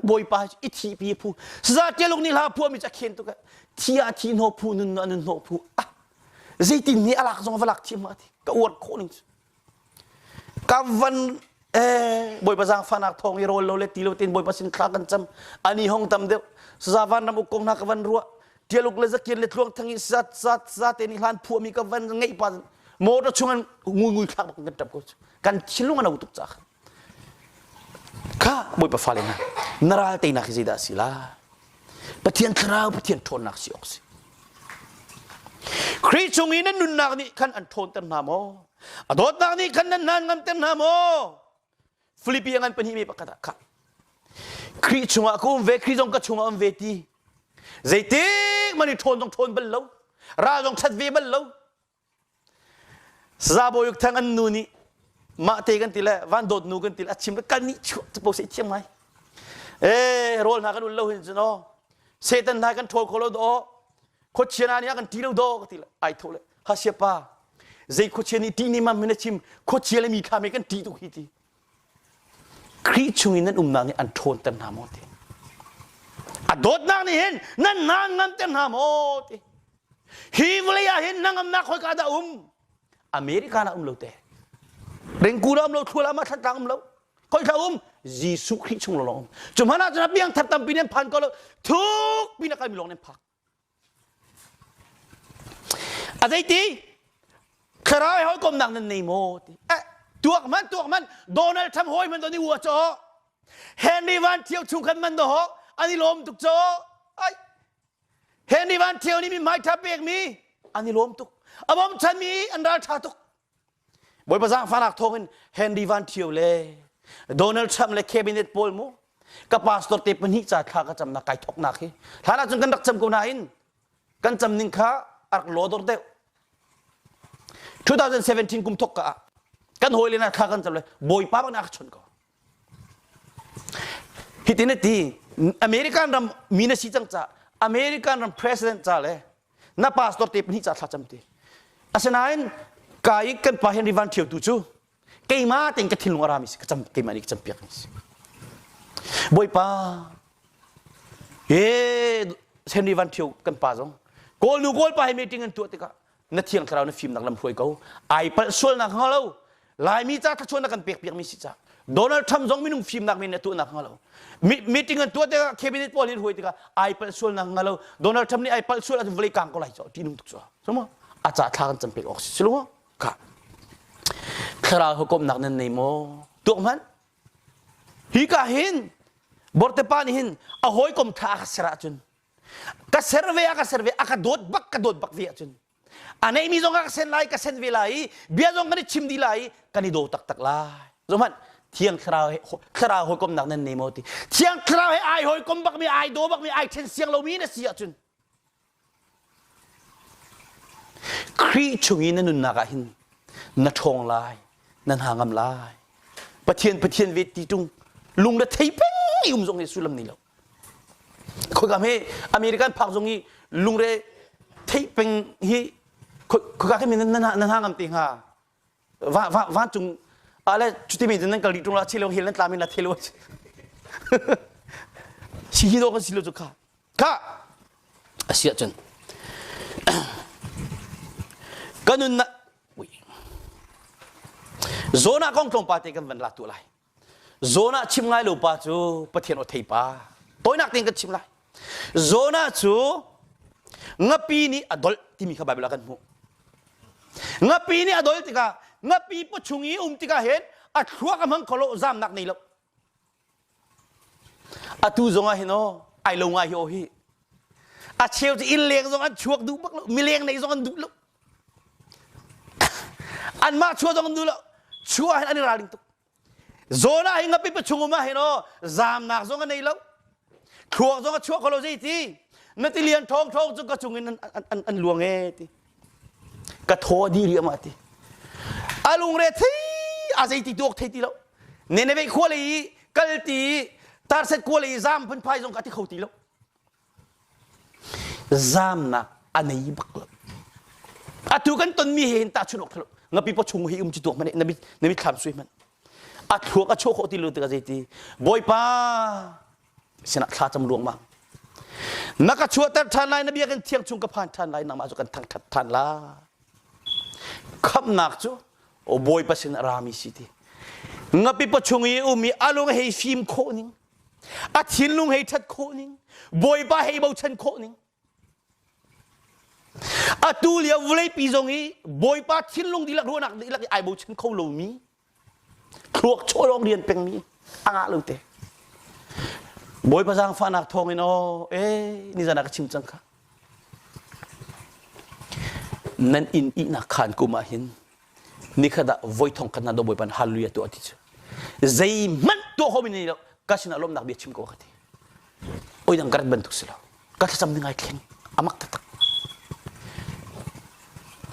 Bawipa i thi pi phu. Saza ṭialung nih hla phuahmi cu a khen tuk. Thi ah thi hnawh phu, nun ah nun hnawh phu. Ah, zeitin nih a lak zong va lak thiam ma ti. Ka uar khawh ning cu. Ka van eh Bawipa zaangfahnak thawng i rawl lo le ti lo tein Bawipa sin thla kan cam ani hong tam deuh saza van ram uk kong hna ka van ruah tialuk le zakian le tluang thang i za za za te nih hlan phuahmi ka van ngeih pa motor chung an ngui ngui thlak bak kan tap ko kan thinlung an tuk ca kha Bawipa fale hna na ral teinak hi zeidah si la Pathian thlarau Pathian ṭhawnnak si awk si Khrih chung i nan nunnak nih khan an ṭhawnter hna maw a dawtnak nih khan nan hnan ngamter hna maw Filipi a ngan pahnih mi pakhat ah kha Khrih chungah ka um ve Khrih zong ka chungah um ve ti zeitik man i ṭhawn zong ṭhawn bal lo ral zong ṭhat ve bal lo Saza Bawi Uk Thang an nu nih mah te kan ti le van dawt nu kan ti le a chim kan nih chuah capo se thiam ngai eh rawl hna kan ul lo hin cun aw Satan hna kan ṭhawl kho lo do khuachia hna nih a kan ṭi lo do ka ti le ai tho le ha sia pa zei khuachia nih ṭih ni mam hin a chim khuachia le mi thla me kan ṭih tuk hi ti Khrih chung in nan umnak nih an ṭhawnter hna maw ti a dawtnak nih hin nan hna nganter hna maw ti hi vawlei ah hin hnangamnak khoika dah um America na um lo te ringku na um lo thluala ma thlatlang um lo khoi thla um Jesuh Khrih chung lawng um cu hmanh ah cun a piang thar tampi nan phan ko lo thuk pi na kalmi lawng nan phak A zeiti? Thlarau he hawikomnak nan nei maw? Ti. Eh, tuak man tuak man Donald Trump hawi man do ni ua cho. Henry Van Thio chung khan man do ho an i lawm tuk cho. Ai. Henry Van Thio nih mi hmai tha pek mi an i lawm tuk. A bom chan mi an ral tha tuk. Bawipa zaangfahnak thawngin Henry Van Thio le Donald Trump le cabinet pawl mu ka pastor te pahnih ca thla ka camnak kai thoknak hi hlan ahcun kan rak cam ko nain kan cam ning kha a rak lawdor deuh 2017 kum thok ka ah kan hawi le na thla kan cam le bawipa bak na ka chon ko hitin a ti American ram mi na si cang ca American ram president ca le na pastor te pahnih ca thlacam ti asinain ka i kan pa Henry Van Thio tu cu keimah tein ka thinlung a rami si ka cam keimah nih ka campiak mi si Bawipa he Henry Van Thio kan pa zong kawl nu kawl pa he meeting an tuah tikah na thiang thlarau na fimnak lam hruai ko ai palh sualnak hnga lo Laimi ca thluachuah na kan pek piakmi si ca Donald Trump zong minung fimnak men na tuahnak hnga lo meeting an tuah tikah cabinet pawl hin hruai tikah ai palh sualnak hnga lo Donald Trump nih ai palh sual ahcun vawlei kang ko lai cho ṭihnung tuk cu so a ca thla kan cam pek awk si si kha thlarau hawikomhnak nan nei maw tuak hmanh hi ka hin bortepa nih hin a hawikom ṭha a ka ser ahcun ka ser ve a ka ser ve a ka dawt bak ka dawt bak ve ahcun a neimi zong ka sen lai ka sen ve lai i bia zong kan i chim dih lai i kan i daw taktak lai zohmanh thiang thlarau he thlarau hawikomnak nan nei maw ti thiang thlarau he ai hawikom bakmi ai daw bakmi ai then siang lomi na si ahcun Khrih chung i na nunnak ah hin na ṭhawng lai na hna ngam lai Pathian Pathian ve ti ṭung lung le thei peng i um zong hi sullam nei lo Khoika hme American phak zong i lungre theih peng hi khoika khi nan nan hna ngam te hnga va va vancung ale chuti mi nan kal ri tung la chilo hil nan tla min la thelo si hi do kan si lo chu kha kha asia cun kanun na ui. Jonah kong tlawmpal te kan van la tu lai. Jonah chim ngai lo pa cu Pathian aw thei pa. Tawinak tein kan chim lai. Jonah cu ngapi nih a dolh timi kha Bible ah kan hmuh. Ngapi nih a dolh tikah ngapi pawchung i um tikah hin a thluak a hmang kho lo zamnak nei lo. Atu zong ah hin aw ai lo ngai hi aw hi. A cheu cu inn leng zong an chuak duh bak lo, mileng nei zong an duh lo. Anmah chuah zong an duh lo. Chuah hin an i ralring tuk. Zawn ah hin ngapi pa chung um ah hin aw zamnak zong a nei lo. Thluak zong a chuak kho lo zei ti. Na tilian ṭhawng ṭhawng cu ka cung in an, an, an luang e ti. Ka thaw a di riam ah ti. A lungre thei a zei ti tuak thei ti lo. Nineveh khua lei i kal ti i Tarset khua lei i zam phunphai zong ka ti kho ti lo. Zamnak a nei bak lo. Atu kan tonmi he hin tahchunh awk thalo. Ngapi paw chung hi um ci tuak hmanh na mit na mitthlam sui hmanh. A thluak a chuah khawh ti lo tikah zeiti Bawipa sinah thla cam ruangmang. Na ka chuahter ṭhan lai na biakinn thiang chung ka phan ṭhan lai nangmah cu kan thangṭhat ṭhan lai. Khamhnak cu o Bawipa sin a rami si ti. Ngapi paw chung i um i a lung hei fim khawh ning a thinlung hei ṭhat khawh ning Bawipa hei bochan khawh ning atu lio vawleipi zong i Bawipa thinlung dihlak ruahnak dihlak i ai bochan kho lomi thluak chawlawng rian pengmi a ngah lo te Bawipa zaangfahnak thawngin aw eh nizan ah ka chim cang kha nan inn ihnak khaan kum ah hin nikhat ah voi thong khat na do Bawipa hallelujah tuah ti cu zeihmanh tuah khomi nei lo ka sinah lawmhnak bia chim ko ka ti oi dang ka rat bantuk si lo ka thlacam ning ai thleng amak taktak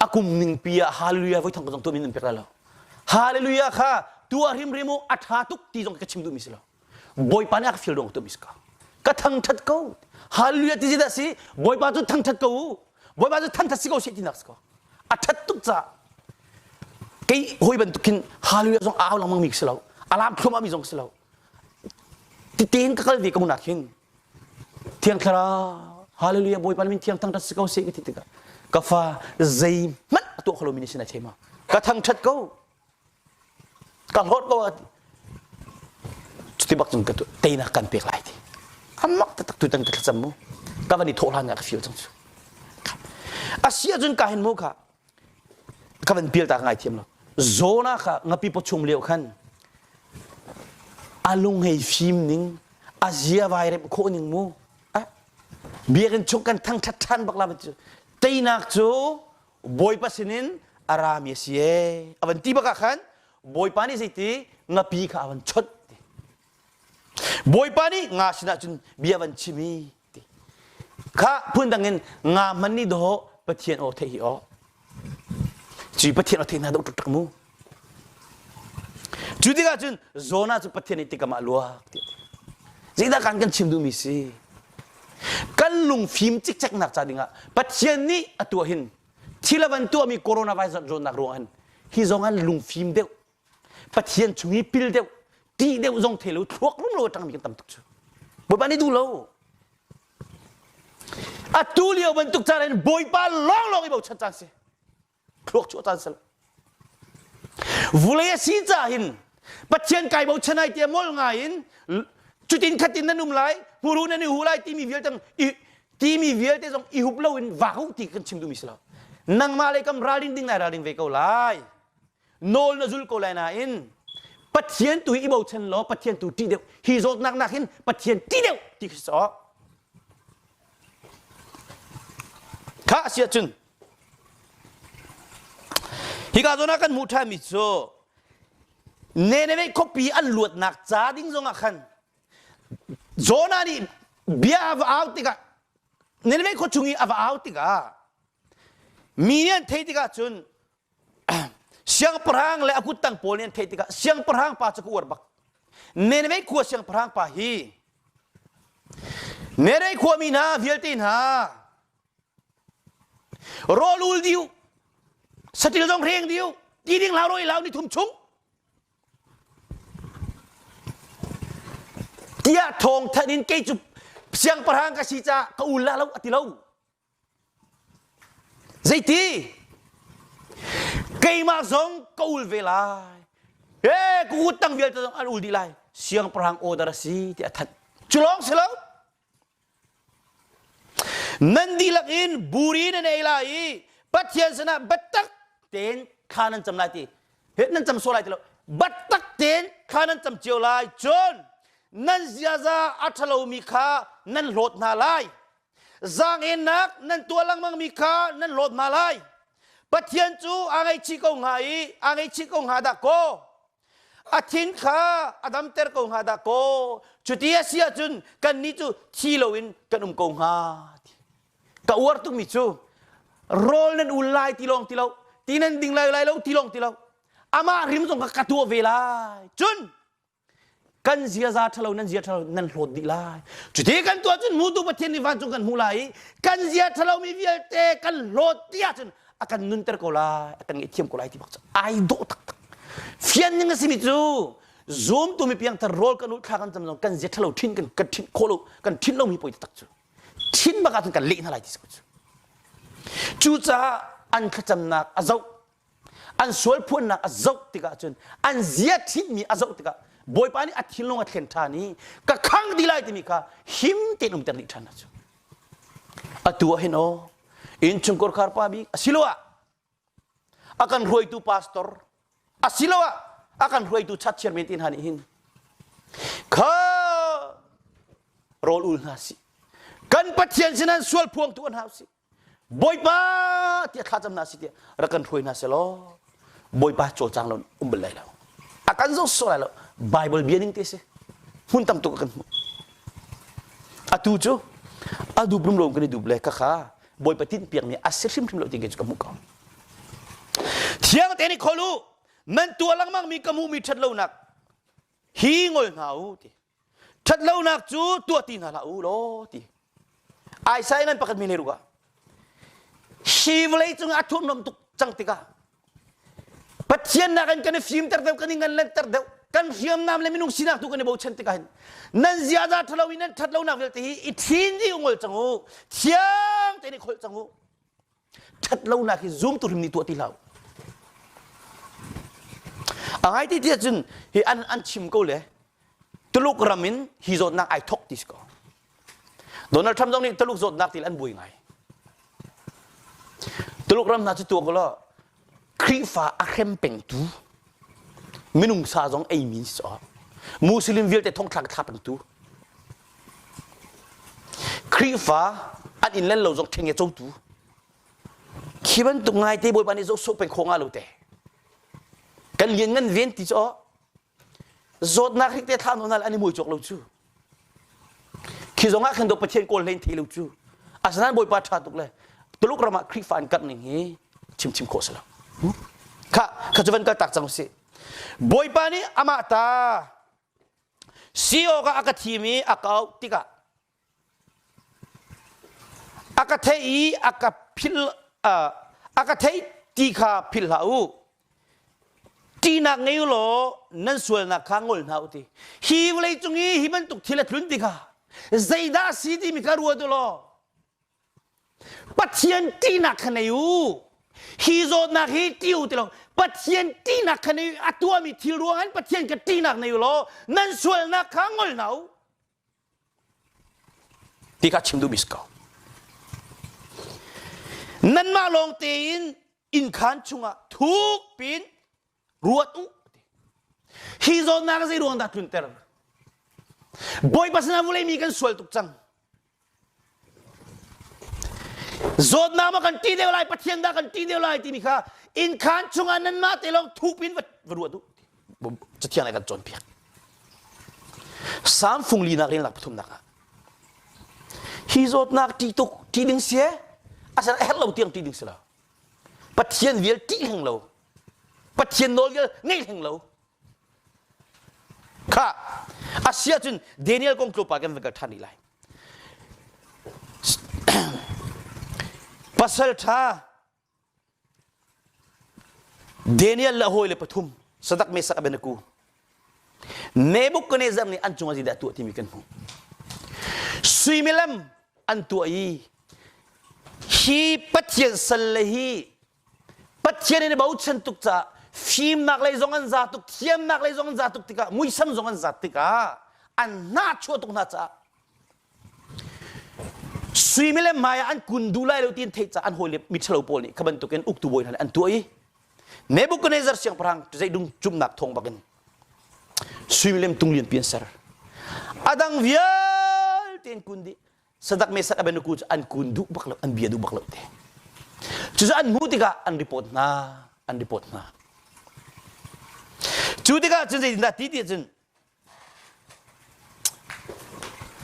a kum ning pi ah hallelujah voi thong ka zong tuah mi nan pek lai lo hallelujah kha tuah hrimhrim u a ṭha tuk ti zong ka chim duhmi si lo Bawipa nih a ka feel dong tuahmi si ka ka thangṭhat ko hallelujah ti dah si Bawipa cu thangṭhat ko u Bawipa cu thangṭhat si ko seh tinak si ko a ṭhat tuk caah kei hawi bantuk khin hallelujah zong au lengmang mi si lo alam thluahmah mi zong si lo tein ka kal ve ko nak hin Thiang Thlarau hallelujah Bawipa min thiang thangṭhat si ko seh ka ti tikah ka fa zeihmanh a tuah kho lomi nih sin ai thei ma ka thangṭhat ko ka hlawt ko cuti bak cun ka teinak kan pek lai ti amak taktak tutan ka thlacam mu ka van i thawh hlan ka feel cang cu a si ahcun ka hin mu kha ka van pial ta ka ngai thiam lo Jonah kha ngapi paw chung lio khan a lung hei fim ning a zia vai rem khawh ning mu biakinn chung kan thangṭhat ṭhan bak la cu teinak cu Bawipa sinin a rami a si ee a van ti bak ah khan Bawipa nih zeiti ngapi kha a van chawnh ti Bawipa nih nga sinah cun bia van chim i ti kha phundang in nga hman nih dawh Pathian aw theih hi aw cu Pathian aw theih hna dawh taktak mu cu tikah cun Jonah cu Pathian nih tikam ah luak ti zeidah kan kan chim duhmi si Kan lungfim cikceknak ca dingah Pathian nih a tuah hin thil a van tuahmi coronavirus zawtnak ruangah hin hi zong an lungfim deuh Pathian chung i pil deuh tih deuh zong thei lo thluak rumro a ṭangmi kan tam tuk cu Bawipa nih duh lo atu lio bantuk caan in Bawipa lawnglawng i bochan caan si thluak chuah caan si lo vulei a si caah hin Pathian kai bochan ai tiah mol ngai in cutin khatin nan um lai hmuru nan i hu lai timi vialte timi vialte zong i hup lo in vak u ti kan chim duhmi si lo nangmah le kam ralrin ding nai ralring ve ko lai nawl na zul ko lai nain Pathian tu hi i bochan law Pathian tu ṭih deuh hi zawtnak nak hin Pathian ṭih deuh ti khi si Kha a si ahcun hika zawn ah kan hmuh ṭhanmi cu Nineveh khuapi an luatnak ca ding zongah khan Jonah nih bia a va au tikah Nineveh khua chung i a va au tikah mi nih an theih tikah cun siangpahrang le a kuttang pawl nih an theih tikah siangpahrang pa cu ka uar bak Nineveh khua siangpahrang pa hi Nineveh khuami hna vialte hna rawl ul diu satil zong hreng diu ti ding hlau roi lau ni thum chung tiah thawng thanh in kei cu siangpahrang ka si caah ka ul la lo a ti lo Zeiti? Keimah zong ka ul ve lai. He kut tang vialte zong an ul dih lai. Siangpahrang order a si ti a thanh. Cu lawng si lo. Nan dihlak in buri nan ei lai i Pathian sinah biatak tein thla nan cam lai ti. He nan cam sual lai ti lo. Biatak tein thla nan cam cio lai. Cun nan ziaza a ṭhalomi kha nan hlawt hna lai. Zaangennak nan tuah lengmangmi kha nan hlawt hna lai. Pathian cu aa ngaihchih ko hnga i aa ngaihchih ko hnga dah kaw a thin kha a damter ko hnga dah kaw cuti a si ahcun kannih cu thi loin kan um ko hnga ka uar tukmi cu rawl nan ul lai ti lawng ti lo ti nan ding lai lai lo ti lawng ti lo amah rim zong kha ka tuah ve lai cun kan ziaza ṭhalo nan zia ṭhalo nan hlawt dih lai cuti kan tuah cun mutu Pathian nih vancung kan hmuh lai i kan zia ṭhalo mi vialte kan hlawt dih ahcun a kan nunter ko lai a kan ngaihthiam ko lai ti bak cu ai dawh taktak fian ning a simi cu zumtu mi piangthar rawl kan ulh thla kan cam zong kan zia ṭhalo ṭhin kan kan ṭhinh khawh lo kan ṭhinh lo mi poi taktak cu ṭhin bak ahcun kan leh hna lai ti si ko cu cucaah an thlacamnak a zoh an sual phuannak a zoh tikah cun an zia ṭhitmi a zoh tikah Bawipa nih a thinlung a thlen ṭhan i ka khang dih lai timi kha him tein umter dih ṭhan cu atu ah hin aw innchungkhar khar pa bik asiloah a kan hruaitu pastor asiloah a kan hruaitu chat chairman ti hna nih hin kha rawl ul hna sih kan Pathian sin an sual phuangtu an hau sih Bawipa tiah thlacam hna si tiah rak kan hruai hna selaw Bawipa cawlcang lo um bal lai lo. A kan zoh sawh lai lo. Bible bia ning te si. Hmun tam tuk a kan hmuh. Atu cu a dup rumro kan i dup le khakha Bawipa tinh piakmi a si hrimhrim lo ti cu ka hmuh ko. Thiang te nih khol u nan tuah lengmang mi ka hmuhmi ṭhat lonak hi ngol hna u ti. Ṭhatlonak cu tuah ti hna hlah u law ti. Isaiah ngan pakhat mi le ruk ah hi vawlei cung a thurhnawm tuk cang tikah Pathian nakin kan i fimter deuh kan i ngan lanter deuh kan hriamnam le minung sinak tu kan i bochan tikah hin nan ziaza ṭhalo i nan ṭhatlonak vialte hi i ṭhin dih u ngol cang u thiang tein i kholh cang u ṭhatlonak hi zumtu hrim nih tuah ti hlah u. A ngai ti tiah cun hi an an chim ko le Tuluk ram in hi zawtnak ai thok ti si ko. Donald Trump zong nih Tuluk zawtnak ti an buai ngai. Tuluk ram hna cu tuak law Khrihfa a hrem pengtu minung sa zong ei mi si Muslim vialte thongthlak thla pengtu Khrihfa an inn len lo zong ṭheng cotu khi bantuk ngaite Bawipa nih zoh sawh peng kho nga lo te kan lian ngan ven ti cu zawtnak hrik te thla nawl an i mui cawk lo cu khi zong ah khan do Pathian kawl hlein thei lo cu asinain Bawipa ṭha tuk le Tuluk ram ah Khrihfa an karh ning hi chim chim khawh si lo kha kha cu van kal tak cang usih Bawipa nih amah ta Si awkah a ka thim i a ka auh tikah a ka theih i a ka philh a ka theih ti kha philh hlah u. Ṭihnak ngei u law nan sualnak kha ngol hna u ti. Hi vawlei cung i hi bantuk thil a tlun tikah zeidah a si timi kha ruat u law Pathian ṭihnak kha nei u. Hi zawtnak hi ṭih u ti lo. Pathian ṭihnak kha nei u. A tuahmi thil ruang in Pathian ka ṭihnak nei u law nan sualnak kha ngol hna u. Ti kha chim duhmi si ko. Nanmah lawng tein innkhaan chungah thuk piin ruat u. Hi zawtnak zei ruang dah tlunter? Bawipa sinah vulei mi kan sual tuk cang. Zawtnak ma kan ṭih deuh lai, Pathian dah kan ṭih deuh lai timi kha innkhaan chungah nanmah te lawng thup in va ruat u. Cathiang nih a kan cawnpiak. Salm fung linak relnak pathumnak ah hi zawtnak ṭih tuk ṭih ding si e asal a herh lo tiang ṭih ding si lo. Pathian vial ṭih hleng lo. Pathian nawl vial ngeih hleng lo. Kha a si ahcun Daniel kong tlawmpal kan van kal ṭhan rih lai. Pasal ṭha Daniel le a hawile pathum Sadak Mesak Abednego Nebuchadnezzar nih an cungah zeidah tuah timi kan hmuh. Suimilam an tuah i hi Pathian salle hi Pathian in i bochan tuk caah. fimnak lei zong an za tuk, thiamnak lei zong an za tuk tikah, muisam zong an zat tikah an hnahchuah tuk hna caah sui milem hmai ah an kun duh lai lo ti an theih caah an hawile miṭhalo pawl nih kha bantukin uktu bawi hna nih an tuah i Nebuchadnezzar siangpahrang zeidung cumnak thawng bakin sui milem tung lianpi an ser. A dang vialte an kun dih. Sadak Mesak Abednego cu an kun duh bak lo, an bia duh bak lo te. Cucu an hmuh tikah an report hna, an report hna. Cu tikah cun zeitindah ti ti cun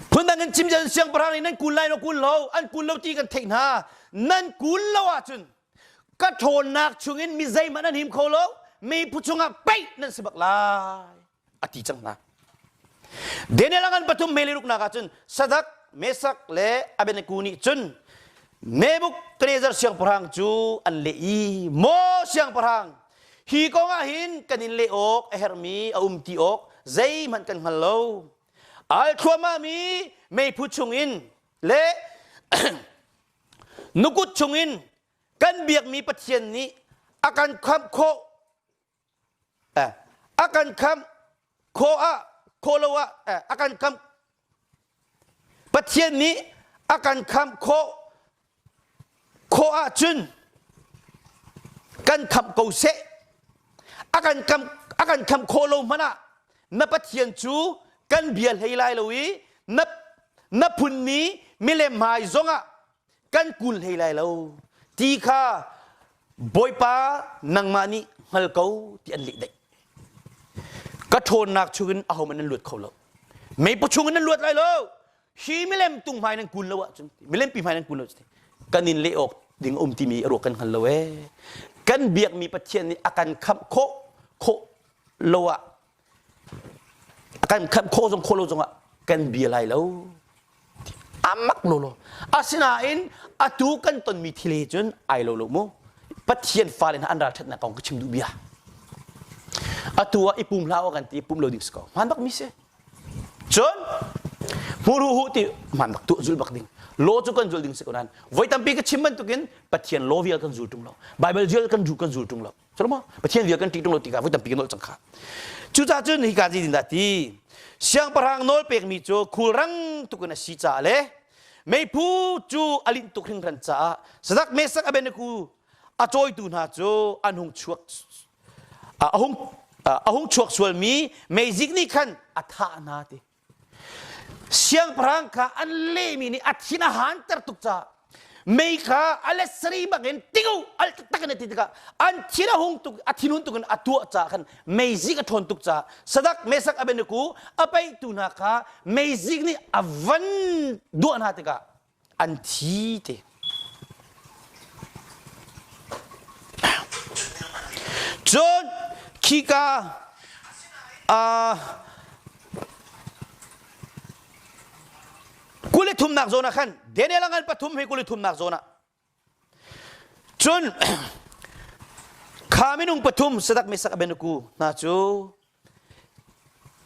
phundang in chim cun siangpahrang nih nan kun lai lo kun lo, an kun lo ti kan theih hna. Nan kun lo ahcun ka ṭhawnnak chungin mi zeihmanh an him kho lo, meiphu chungah peih nan si bak lai. A ti cang hna. Daniel a ngan pathum mei le ruknak ah cun Sadak, Mesak le Abednego nih cun Nebuchadnezzar siangpahrang cu an leh i, Maw siangpahrang, hi kong ah hin kan in leh awk a herhmi a um ti awk zeihmanh kan hngal lo. Al thluahmahmi meiphu chungin le nukut chungin kan biakmi Pathian nih a kan khamh khawh a kan khamh khawh ah khawh lo ah a kan khamh Pathian nih a kan khamh khawh khawh ahcun kan khamh ko seh a kan khamh a kan khamh khawh lo hmanh ah na Pathian cu kan bia hlei lai lo i na na phunmi milem hmai zongah kan kul hlei lai lo ti kha Bawipa nangmah nih hngal ko ti an leh daih. Ka ṭhawnnak chungin ahohmanh nan luat kho lo. Meipu chungin nan luat lai lo. Hi milem tung hmai nan kun lo ahcun milem pi hmai nan kun lo kan in leh awk ding um timi a ruak kan hngal lo ee. Kan biakmi Pathian nih a kan khamh khawh khawh lo ah a kan khamh khawh zong khawh lo zongah kan bia lai lo amak lo lo asinain atu kan tonmi thil he cun ai lo lo mu pathian fale hna an ralṭhatnak kong ka chim duh bia atu ah i pum hlah kan ti pum lo ding si ko hmaan bak mi si cun hmuru hu ti hmaan bak tuah zul bak ding law cu kan zul ding si ko nain voi tampi ka chim bantukin pathian law vial kan zul ṭung lo bible vial kan kan zul ṭung lo Cu Pathian vial kan ṭih ṭung lo tikah voi tampi kan nolh cang kha. Cucaah cun hika zeitin dah ti? Siangpahrang nawl pekmi cu khulrang tuk in a si caah le meiphu cu a linh tuk hringhran caah Sadak Mesak Abednego a cawitu hna cu an hung chuak a hung a hung chuak sualmi meizik nih khan a thah hna ti. Siangpahrang kha an lehmi nih a thin a hanter tuk caah mei kha a let sarih bangin ting u al taktak in a ti tikah an thin a hung tuk a thinhun tuk in a tuah caah khan meizik a ṭhawn tuk caah Sadak Mesak Abednego a paihtu hna kha meizik nih a van duah hna tikah an thi te. Cun khika uh, kul le thumnak zawn ah khan Daniel a ngan pathum hi kul le thumnak zawn ah cun kha minung pathum Sadak Mesak Abednego hna cu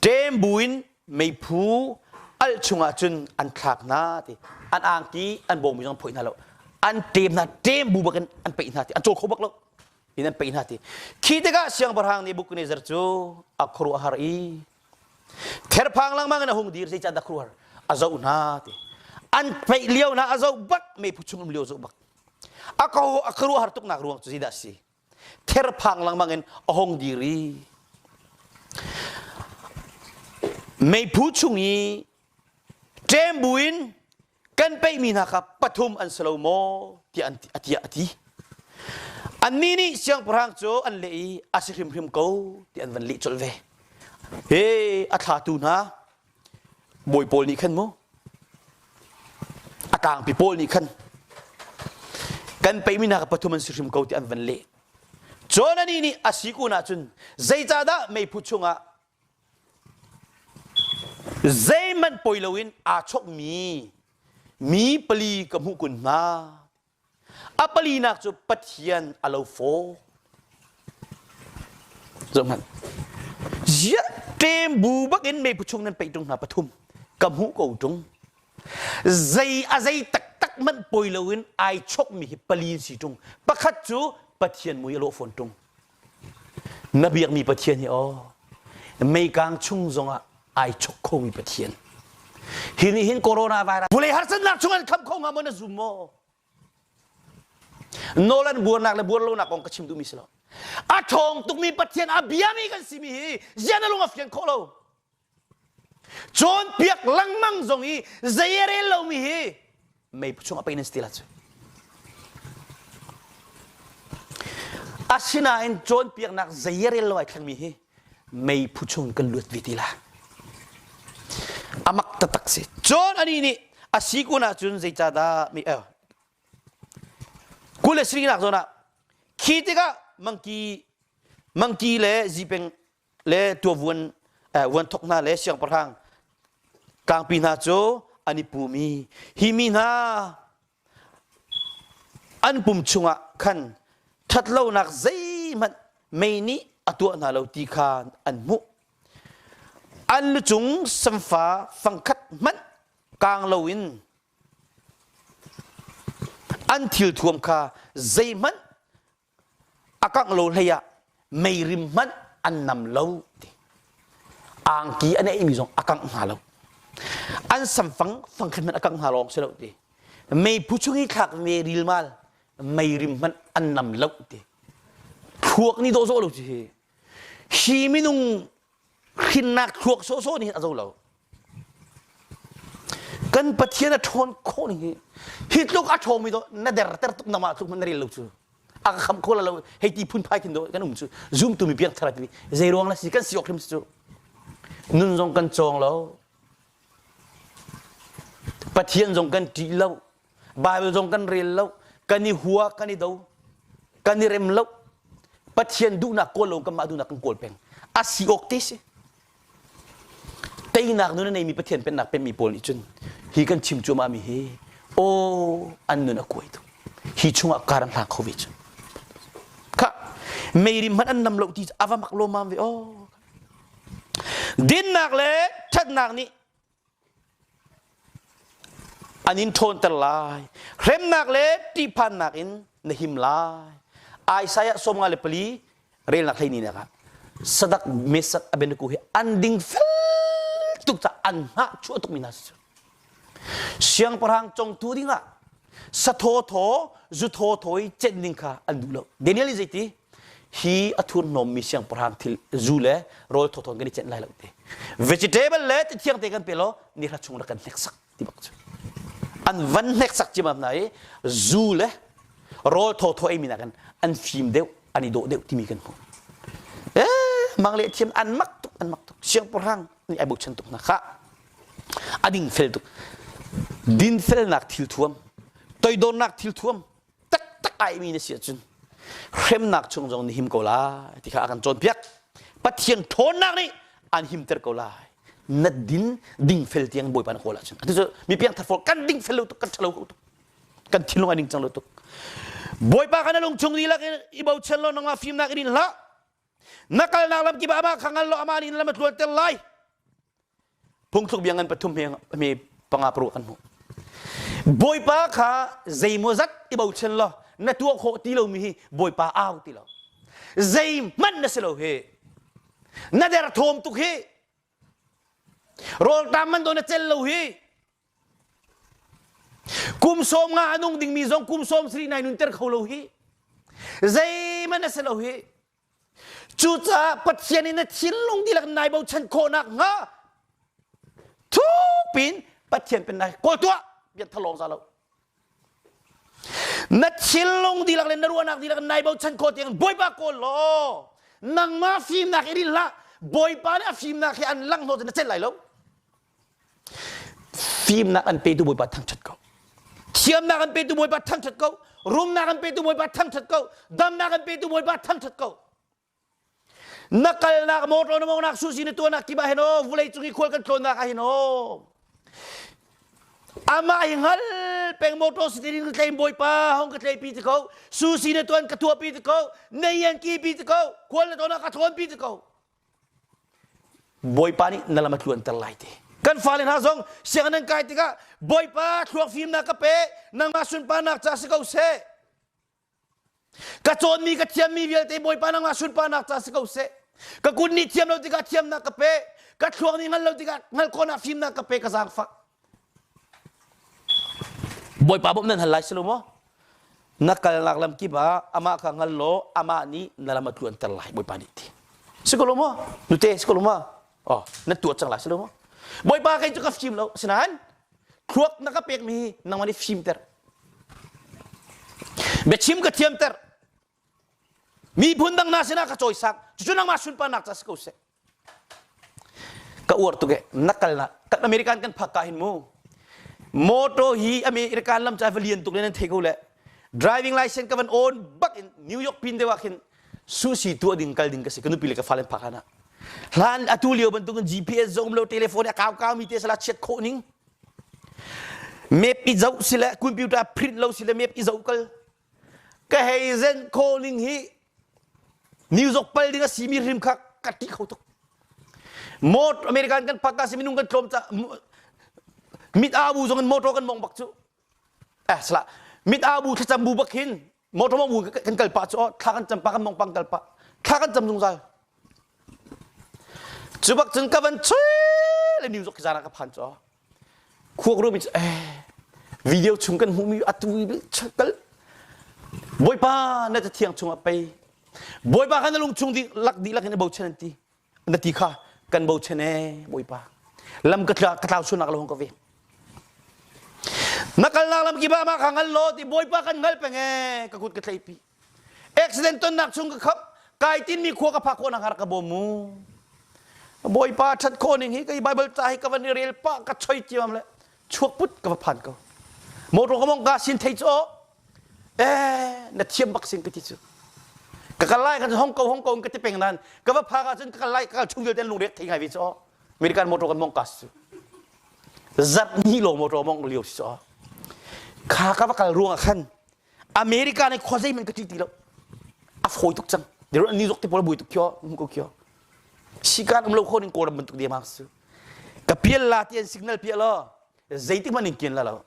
Ṭem buin meiphu alh chungah cun an thlak hna ti an angki an bawmmi zong an phoih hna lo an ṭem hna ṭem bu bakin an peih hna ti an cawl kho bak lo in an peih hna ti khi tikah siangpahrang Nebuchadnezzar cu a khuaruahhar i therphang lengmang in a hung dir zeicahdah khuaruahhar a zoh hna ti an peih lio hna a zoh bak meiphu chung um lio zoh bak a khuaruahhar tuknak ruang cu zeidah a si therphang lengmang in a hung dir i meiphu chung i ṭem buin kan peihmi hna kha pathum an si lo maw tiah an tiah a ti annih nih siangpahrang cu an leh i a si hrimhrim ko ti an van leh colh ve he a thlatu hna bawi pawl nih khan mu a tlangpi pawl nih khan kan peihmi hna kha pathum an si hrim ko ti an van leh cun anih nih a si kun ahcun zeicahdah meiphu chungah zeihmanh poi loin aa chokmi mi pali ka hmuh kun hna A palinak cu Pathian a lo faw. Zohhmanh. Ziah ṭem bu bakin meiphu chung nan peih ṭung hna pathum. Ka hmuh ko ṭung. Zei a zei taktak hmanh poi loin ai chokmi hi pali an si ṭung. Pakhat cu Pathian mui a lawh fawn ṭung. Na biakmi Pathian hi aw meikang chung zongah ai chok khomi Pathian. Hi nih hin coronavirus vawlei harsatnak chung an kham kho hnga maw na zum maw? Nawl an buarnak le buar lonak kong ka chim duhmi si lo. A ṭhawng tukmi Pathian a biami kan simi hi zian a lung a fian khawh lo. Cawnpiak lengmang zong i zei a rel lomi hi meiphu chungah pei nan si ti la cu. Asinain cawnpiaknak zei a rel lo ai thlengmi hi meiphu chung kan luat ve ti la. A mak taktak si. Cun anih nih a si kun ahcun zeicahdah mi eh, kul le sarihnak zawn ah khi tikah mangki mangki le zipeng le tuavuan vuanthok hna le siangpahrang tlangpi hna cu an i pum i hi mi hna an pum chungah khan ṭhatlonak zeihmanh mei nih a tuah hna lo ti kha an hmuh. An lucung samfa fangkhat hmanh kaang loin an thilthuam kha zeihmanh a kangh lo hlei ah meirim hmanh an nam lo ti angki an eimi zong a kangh hna lo an samfang fangkhat hmanh a kangh hna lawng si lo ti meiphu chung i thlak me rilmal meirim hmanh an nam lo ti thluak ni dawh zawh lo ci hi hi minung hrinnak thluak sawhsawh nih a zo lo kan pathian a ṭhawn khawh ning hi hi tluk a ṭhawngmi do na derter tuk nama tluk hmanh na rel lo cu a ka kham kho la lo hei ti phunphai khin do kan um cu zumtu mi piang thar ti zei ruang la si kan si awk hrim si cu nun zong kan cawng lo pathian zong kan ṭih lo Bible zong kan rel lo, kan i hua, kan i do, kan i rem lo. Pathian duhnak kawl lo kanmah duhnak kan kawl peng. A si awk te si. Teinak nun a neimi Pathian pennak penmi pawl nih cun hi kan chim cuahmah mi hi aw an nun a kuai tuk. Hi chungah kar an hlang kho ve cu. Kha meirim hmanh an nam lo ti a va mak lawmmam ve aw. Dinnak le ṭhatnak nih An in ṭhawnter lai. Hremnak le ṭihphannak in na him lai. Isaiah 54 relnak hleini nak ah Sadak Mesak Abednego hi an ding fel tuk ca an hngah chuah tukmi hna si. Siangpahrang congtu dingah sathaw thaw zu thaw thaw i cenh ding kha an duh lo. Daniel nih zeiti? Hi a thurhnawmmi siangpahrang thil zu le rawl thawthawn kan i cenh lai lo ti. Vegetable le ti thiang te kan pe law nihra chung rak kan hneksak ti bak cu. An van hneksak cimam hna i zu le rawl thawthaw eimi nakin an fim deuh an i dawh deuh timi kan hmuh. Eh, mang le thiam an mak tuk an mak tuk. Siangpahrang nih ai bochan tuk hna kha. A dingfel tuk. Dinfelnak thil thuam, toidornak thil thuam, taktak aimi na si ahcun hremnak chung zong na him ko lai ti kha a kan cawnpiak. Pathian ṭhawnnak nih an himter ko lai. Na din dingfel tiang Bawipa na kawl ahcun. Atu cu mi piangthar fawl kan dingfel lo tuk, kan ṭhalo ko tuk. Kan thinlung a ningcang lo tuk. Bawipa kha na lungchung dihlak in i bochan law nangmah fimnak in in hlah. Na kalnak lam kip ah amah kha ngal law amah nih na lam a tluanter lai. Phungthluk bia ngan pathum he panga paruk kan hmuh. Bawipa kha zeimawzat i bochan law na tuah khawh ti lomi hi Bawipa au ti lo. Zeihmanh na si lo hi. Na derthawm tuk hi. Rawlṭam man do na cel lo hi. Kum sawm nga a nung dingmi zong kum sawm sarih nai nunter kho lo hi. Zeihmanh na si lo hi. Cucaah Pathian in na thinlung dihlak nai bochan khawhnak hnga thupin Pathian pennak kawl tuah biak thalawng za lo. Na thinlung dihlak le na ruahnak dihlak nai bochan khawh tiang Bawipa kawl law nangmah fimnak i rin hlah Bawipa nih a fimnak hi an langh hnawh na celh lai lo. Fimnak an petu Bawipa thangṭhat ko. Thiamnak an petu Bawipa thangṭhat ko. Rumnak an petu Bawipa thangṭhat ko. Damnak an petu Bawipa thangṭhat ko. Na kalnak motor na mongnak susi na tuahnak kip ah hin aw vulei cung i khual kan tlawnnak ah hin aw amah hi hngal peng motor steering na tlein bawipa hong ka tleipi ti ko susi na tuan ka tuahpi ti ko nei an ki pi ti ko khual na tlawnnak ka tlawnpi ti ko Bawipa nih na lam a tluanter lai ti. Kan fale hna zong sianginn an kai tikah Bawipa thluak fimnak ka pe, nangmah sunparnak ca si ko seh. Ka cawnmi ka thiammi vialte Bawipa nangmah sunparnak ca si ko seh. Ka kut nih thiam lo tikah thiamnak ka pe. Ka thluak nih hngal lo tikah hngalh khawhnak fimnak ka pe ka zaangfah. Bawipa bawmh nan hal lai si lo maw? Na kalnak lam kip ah amah kha hngal law amah nih na lam a tluanter lai Bawipa nih ti. Si ko lo maw? Nute si ko lo maw? Oh, na tuah cang lai si lo maw? Bawipa kei cu ka fim lo. Asinain thluak na ka pekmi hi nangmah nih fimter. Biachim ka thiamter. Miphun dang na sinah ka cawisak. Cucu nangmah sunparnak ca si ko seh. Ka uar tuk e. Na kal na kan American kan phak ka hin mu. Motor hi American lam ca va lian tuk le nan thei ko le. Driving license ka van on bak in New York pin deuh ah khin sushi tuah ding kal ding ka si ka nupi le ka fale phak hlan ah. Hlan atu lio bantukin GPS zong um lo telephone a kau kau mi te sala chiat khawh ning. Map i zoh si le computer print lo si le map i zoh kal. Ka hei zen khawh ning hi New York pal ding a si mi hrim kha ka ti kho tuk. Mot American kan phak ka si minung kan tlawm ca mit abu zong in motor kan mong bak cu. Eh sala mit abu thlacam bu bak hin motor mong bu kan kal pa cu thla kan cam pa kan mong pang kal pa thla kan cam zungzal. Cu bak cun ka van chui le New York zan ah ka phan cu. Khuak rum in eh video chung kan hmuhmi atu kal Bawipa na cathiang chungah pei Bawipa kha na lung chung dih lak dihlak in bochan an ti na ti kha kan bochan ee Bawipa lam ka tla ka tlau sunak lo hong ka ve na kalnak lam kip ah mah kha ngal law ti Bawipa kan ngal peng ee ka kut ka tleipi Accident tonnak chung ka khap kai tinmi khua ka phak khawh nak har ka bawm mu. Bawipa ṭhat khawh ning hi kai Bible ca hi ka van i rel pah ka choi ciam le chuak put ka va phan ko. Motor ka mong ka sin thei cu eh na thiam bak sin ka ti cu. Ka kal lai kan hong ko hong ko ka ti peng nan ka va phak ahcun ka kal lai ka kal chung vialte lung rek thei ngai ve cu American motor kan mong ka si cu. Zarh ni lo motor mong lio si cu. Kha ka va kal ruang ah khan America nih khua zeihmanh ka ṭih ti lo. A fawi tuk cang. Dero New York te pawl a buai tuk khio, um ko khio. Sikan um lo kho ning Kawlram bantuk diam su. Ka pial la ti an signal pial lo. Zeitik man in kian la lo.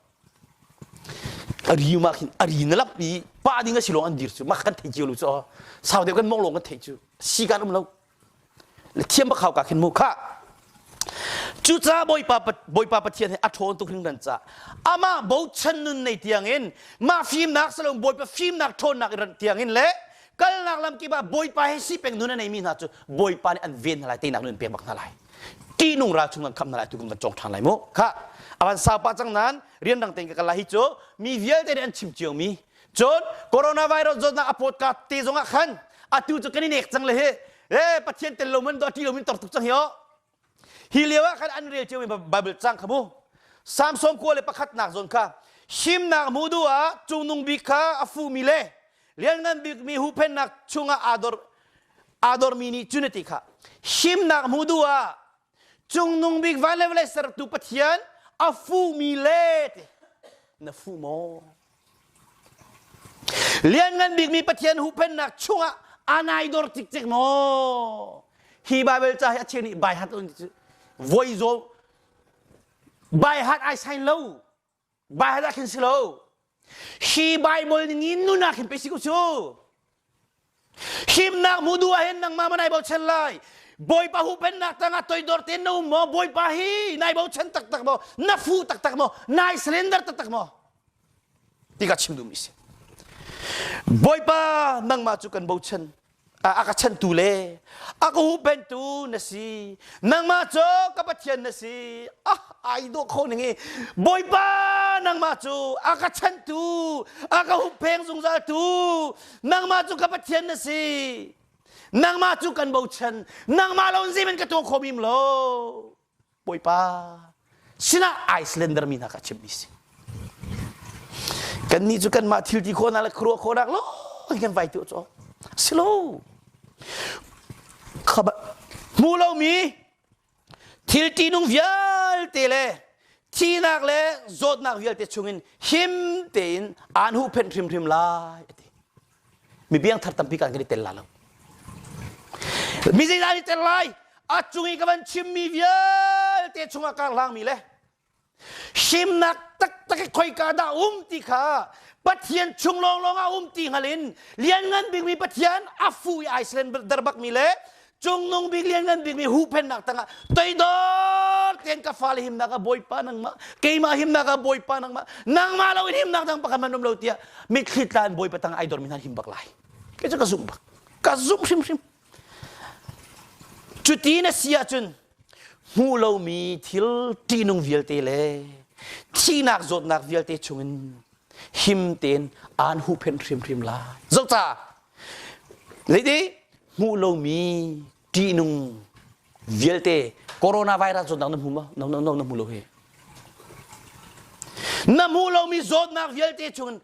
A ri ma khin a ri na lap i pa ding a si long an dir cu mak kan thei cio lu cu sau deuh kan mong long kan thei cu sikan um lo thiam bak hau ka khin mu kha cucaah bawipa bawipa pathian hi a ṭhawn tuk hringhran ca amah bochan nun nei tiangin mah fimnak salong bawipa fimnak ṭhawnnak i ranh tiangin le kalnak lam kip ah bawipa he si peng nun a neimi hna cu bawipa nih an ven hna lai teinak nun pek bak hna lai ṭihnung ral chung an khamh hna lai tu kan cawng ṭhan lai mu kha avan sau pah cang nan rianrang tein ka kal lai hi cu mi vialte nih an chim cio mi Cun coronavirus zawtnak a pawt ka te zong ah khan atu cu kan i nek cang le hi eh Pathian tel lo man do ṭi lo min tor tuk cang hi oh. Hi lio ah khan an rel cio mi Bible cang kha mu. Samson kua le pakhatnak zawn kha himnak hmu duh ah cungnung bik kha a fumi le lianngan bikmi huhphennak chungah aa dor aa dormi nih cun a ti kha himnak hmu duh ah Cungnung bik van le vawlei sertu Pathian a fuhmi le ti na fuh maw? Lianngan bikmi Pathian huhphennak chungah anai dor cikcek maw? Hi Bible ca hi a cheu nih by heart voi zaw by heart ai sign lo by heart ah khin si lo Hi Bible ning in nun ah khin pe si ko cu. Himnak mu du ah hin nangmah ma nai bochan lai. Bawipa huhphennak tangah toidor tein na um maw? Bawipa hi nai bochan taktak maw? Na fu taktak maw? Nai surrender taktak maw? Ti ka chim duhmi si. Bawipa nangmah cu kan bochan. A ka chantu le a ka huhphentu na si nangmah cu ka Pathian na si ah ai dawh kho ning i Bawipa nangmah cu a ka chantu a ka huppheng zungzal tu nangmah cu ka Pathian na si nangmah cu kan bochan nangmah lo in zeiman ka tuah kho mim lo Bawipa sinah Icelander mi hna kha chimmi si. Kannih cu kanmah thil ti khawhnak le khuaruah khawhnak lawng kan vai tu cu. Si lo. Hmu lomi thil ṭihnung vialte le thihnak le zawtnak vialte chungin him tein aan huhphenh hrimhrim lai a ti. Mi biangthar tampi kan kan i tel la lo. Mi zeidah i tel lai? A cung i ka van chimmi vialte chungah kar hlangmi le himnak. taktak i khoika dah um ti kha Pathian chung lawnglawng ah um ti hngal in lianngan bikmi Pathian a fu i Iceland darbakmi le cungnung bik lianngan bikmi huhphennak tangah toidor tein ka fale himnak ah Bawipa nangmah keimah himnak ah Bawipa nangmah nangmah lo in himnak dang pakhat man um lo tiah mitthli tla in Bawipa tangah ai dormi hna him bak lai kei cu ka zumh bak ka zumh hrimhrim cuti na si ahcun hmuh lomi thil ṭihnung vialte le thihnak zawtnak vialte chungin him tein aan huhphenh hrimhrim lai. Zohca! Zeiti? Hmuh lomi ṭihnung vialte coronavirus zawtnak na hmu ma? No, no, no, na hmu lo hi. Na hmuh lomi zawtnak vialte chungin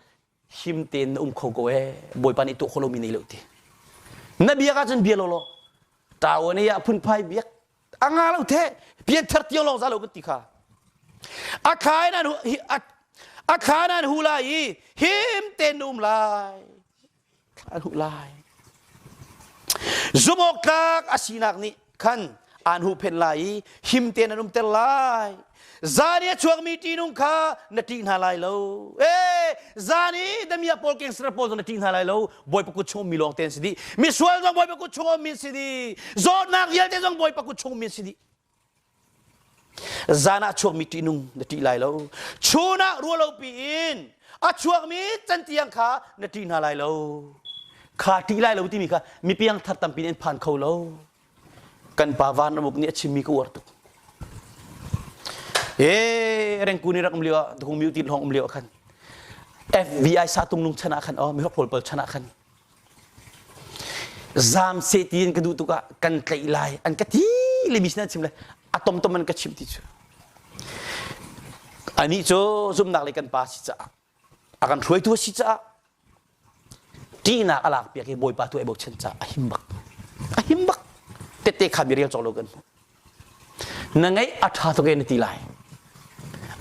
him tein na um kho ko ee bawipa nih tuah kho lomi nei lo ti na biak ahcun bia lawlaw ṭawan i ah phunphai biak a nga lo the pian thar tiang lawng za lo kan ti kha a thla in an a thla in an hu lai i him tein na um lai an huh lai. Zumhawktlak a sinak nih khan aan huhphenh lai i him tein an umter lai. Zan i a chuakmi ṭihnung kha na ṭih hna lai lo. Ee, zan i damia pawl gangster pawl zong na ṭih hna lai lo. Bawipa kut chung ummi lawng te an si dih. Misual zong Bawipa kut chung ummi an si dih. Zawtnak vialte zong Bawipa kut chung ummi an si dih. Zan ah chuakmi ṭihnung na ṭih lai lo. Chun ah ruahlopi in a chuakmi cantiang kha na ṭih hna lai lo. Kha ṭih lai lo timi kha mi piangthar tampi nih an phan kho lo. Kan pa Van Ramuk nih a chimmi ka uar tuk. Ee, rengku nih rak um lio ah, hung miu ti hong um lio ah khan FBI satung lung chan ah khan oh mi pawl pawl chan ah khan Zaam seh tiin ka duh tuk ah kan tlaih lai an ka ti le mi sin an chim le a tomtom an ka chimh ti cu. Anih cu zumhnak le kan pa si caah a kan hruaitu a si caah ṭihnak a lak piak i Bawipa tu ai bochan caah a him bak. A him bak. Tette kha mi rel cawk lo kan hmuh. Na ngeih a ṭha tuk e na ti lai.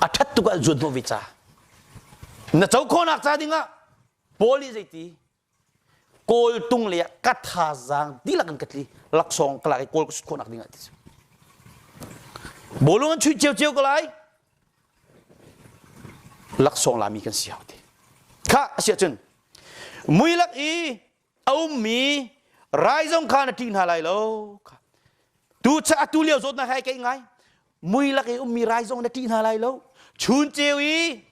A ṭhat tuk ah zuan hnawh ve ca. Na co khawhnak ca dingah Paul nih zeiti Kawltung lei ah ka thazaang dihlak in ka tli laksawng ka lak i kawl ka sut khawhnak ding ah ti bawlung an chuih ciocio ko lai laksawng lami kan si hau ti kha a si ahcun mui lak i a ummi rai zong kha na ṭih hna lai lo tu cha atu lio zawtnak hai kai ngai mui lak i ummi rai zong na ṭih hna lai lo chun ceu i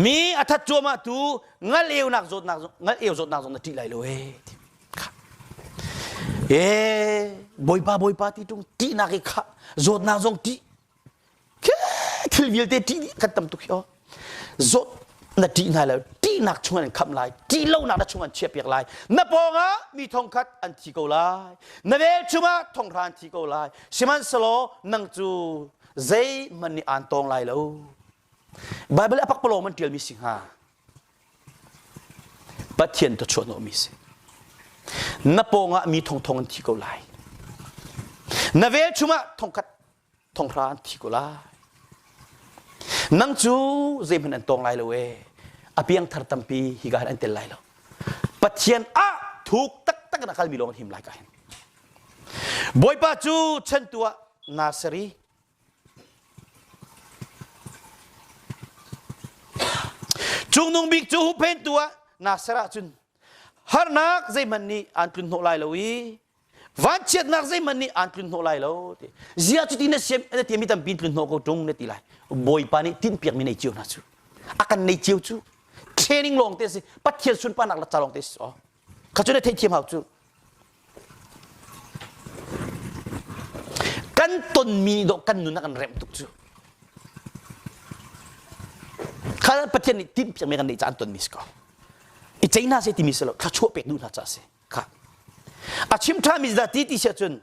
Mi a that cuahmah tu ngal eunak zawtnak ngal eu zawtnak zong na ṭih lai lo ee. Ee bawipa bawipa ti ṭung ṭihnak i khah zawtnak zong ṭih thil vialte ṭih dih kan tam tuk hi aw zawt na ṭih hna lo ṭihnak chung an khamh lai ṭih lonak na chung an chiahpiak lai na pawngah mi thongkhat an thi ko lai na velchum ah thonghra an thi ko lai sihmanhsehlaw nang cu zeihmanh nih aan tawng lai lo Baibal a pakpalawng man ṭialmi si hnga. Pathian tu chuahhnawhmi si. Na pawngah mi thongthong an thi ko lai. Na velchum ah thongkhat thonghra an thi ko lai. Nang cu zeihmanh an tawng lai lo ee. A piangthar tampi hika hin an tel lai lo. Pathian ah thuk taktak in a kalmi lawng an him lai ka hin. Bawipa cu chantu ah naa ser i Cungnung bik cu huhphentu ah naa ser ahcun harnak zeihmanh nih aan tlun hnawh lai lo i vanchiatnak zeihmanh nih aan tlun hnawh lai lo ti. Ziah cuti na siam na tiami tampi tlun hnawh ko ṭung na ti lai. Bawipa nih tinhpiakmi nei cio hna cu. A kan nei cio cu. Training lawng te si. Pathian sunparnak la ca lawng te si. Kha cu na theihthiam hau cu. Kan tonmi dawh kan nun a kan remh tuk cu. Kha Pathian nih timhpiakmi kan neih caah an tonmi si ko. I cei hna seh timi si lo, thluachuah pek duh hna caah si. Kha. A chim ṭhami dah ti ti si ahcun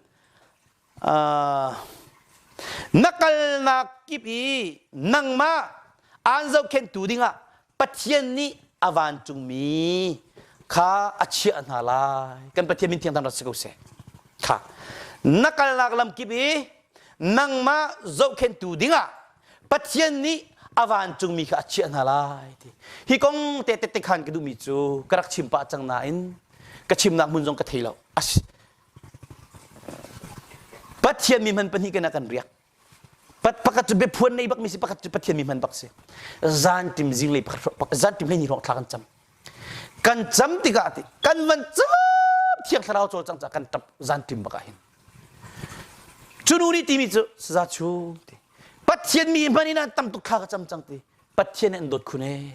na kalnak kip i nangmah aan zohkhenhtu dingah Pathian nih a vancungmi kha a chiah hna lai. Kan Pathian min thiang rat si ko seh. Kha na kalnak lam kip i nangmah zohkhenhtu dingah Pathian nih a vancungmi kha a chiah hna lai ti. Hi kong te te khan ka duhmi cu ka rak chim pah cang nain ka chimnak hmun zong ka thei lo. Pathian mi hman pahnih kan kan riak. Pakhat cu biaphuan nei bak mi si, pakhat cu Pathian mi hman bak si. Zan tim zinglei pakhat zan tim hlei ni hrawng thla kan cam. Kan cam tikah ti kan van cam thiang thlarau cawlcang ca kan tap zan tim bak ah hin. Cu nu nih timi cu saza chung ti. Pathian mi hman in an tam tuk thla ka cam cang ti. Pathian nih an dawt khun ee.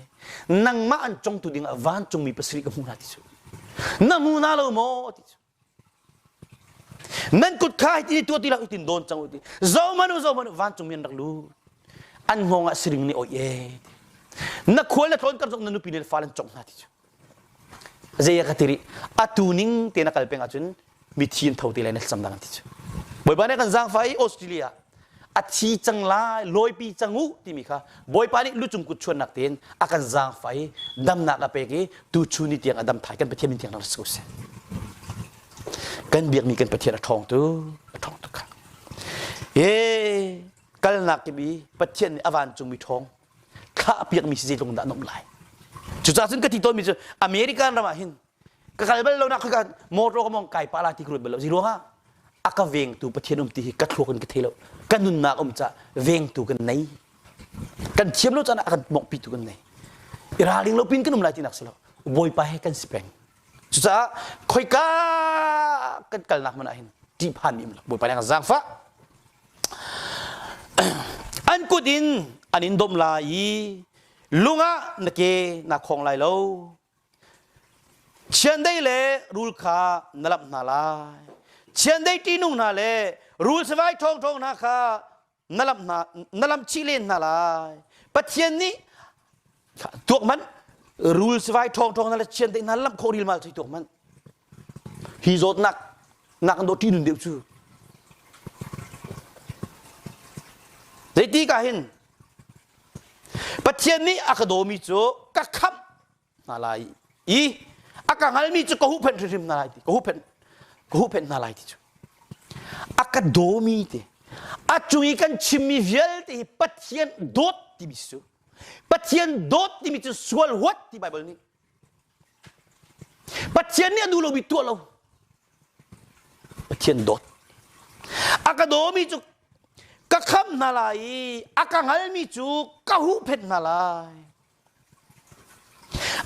Nangmah an congtu ding ah vancungmi pasarih ka hmu hna ti cu. Na hmu na lo maw ti cu. Nan kut kha hiti tuah ti lo hitin dawn cang u ti. Zohmanh u zohmanh u vancungmi an rak lut. An hngawng ah siring nih oi ee ti. Na khual na tlawn kar zong na nupi le fale an congh hna ti cu. Zei a ka ti rih. Atu ning te na kal peng ahcun mithi an tho te lai na thlacam dang an ti cu. Bawipa nih kan zaangfah i Australia a thi cang lai lawipi cang u timi kha Bawipa nih lucung kut chuannak tein a kan zaangfah i damnak a pek i tuchun ni tiang a dam thai kan Pathian min thiang rak si ko seh. Kan biakmi kan Pathian a ṭhawng tu a ṭhawng tuk kha. E kalnak kip i Pathian nih a vancungmi ṭhawng thlah piakmi si zeitluk dah an um lai. Cucaah cun ka ti tawnmi cu American ram ah hin ka kal bal lo nak ka motor ka mong kai pa la ti ka ruat bal lo zi ruangah a ka vengtu Pathian um ti hi ka thluak in ka thei lo ka nunnak um ca vengtu kan nei kan thiam lo caan ah a kan mawhpi tu kan nei i ralring lo pin kan um lai tinak si lo Bawipa he kan si peng cucaah khoika kan kalnak hmanh ah hin ṭihphan mi um lo Bawipa nih a kan zaangfah an kut in an in domh lai i lung ah na ke na khong lai lo Chiandeih le rul kha na lamh hna lai. Chiandeih ṭihnung hna le rul savai ṭhawngṭhawng hna kha na lamh hna na lamh chih len hna lai. Pathian nih tuak hmanh rul savai ṭhawngṭhawng hna le chiandeih hna lamh khawh rilmal cu tuak hmanh. Hi zawtnak nak an dawh ṭihnun deuh cu. Zeiti ka hin Pathian nih a ka dawmi cu ka khamh hna lai i a ka hngalmi cu ka huhphenh hrimhrim hna lai ti ka huhphenh ka huhphenh hna lai ti cu a ka dawmi ti a cung i kan chimmi vialte hi Pathian dawt timi si cu Pathian dawt timi cu sual huat ti Baibal nih Pathian nih a duh lomi tuah lo Pathian dawt a ka dawmi cu ka khamh hna lai i a ka hngalmi cu ka huhphenh hna lai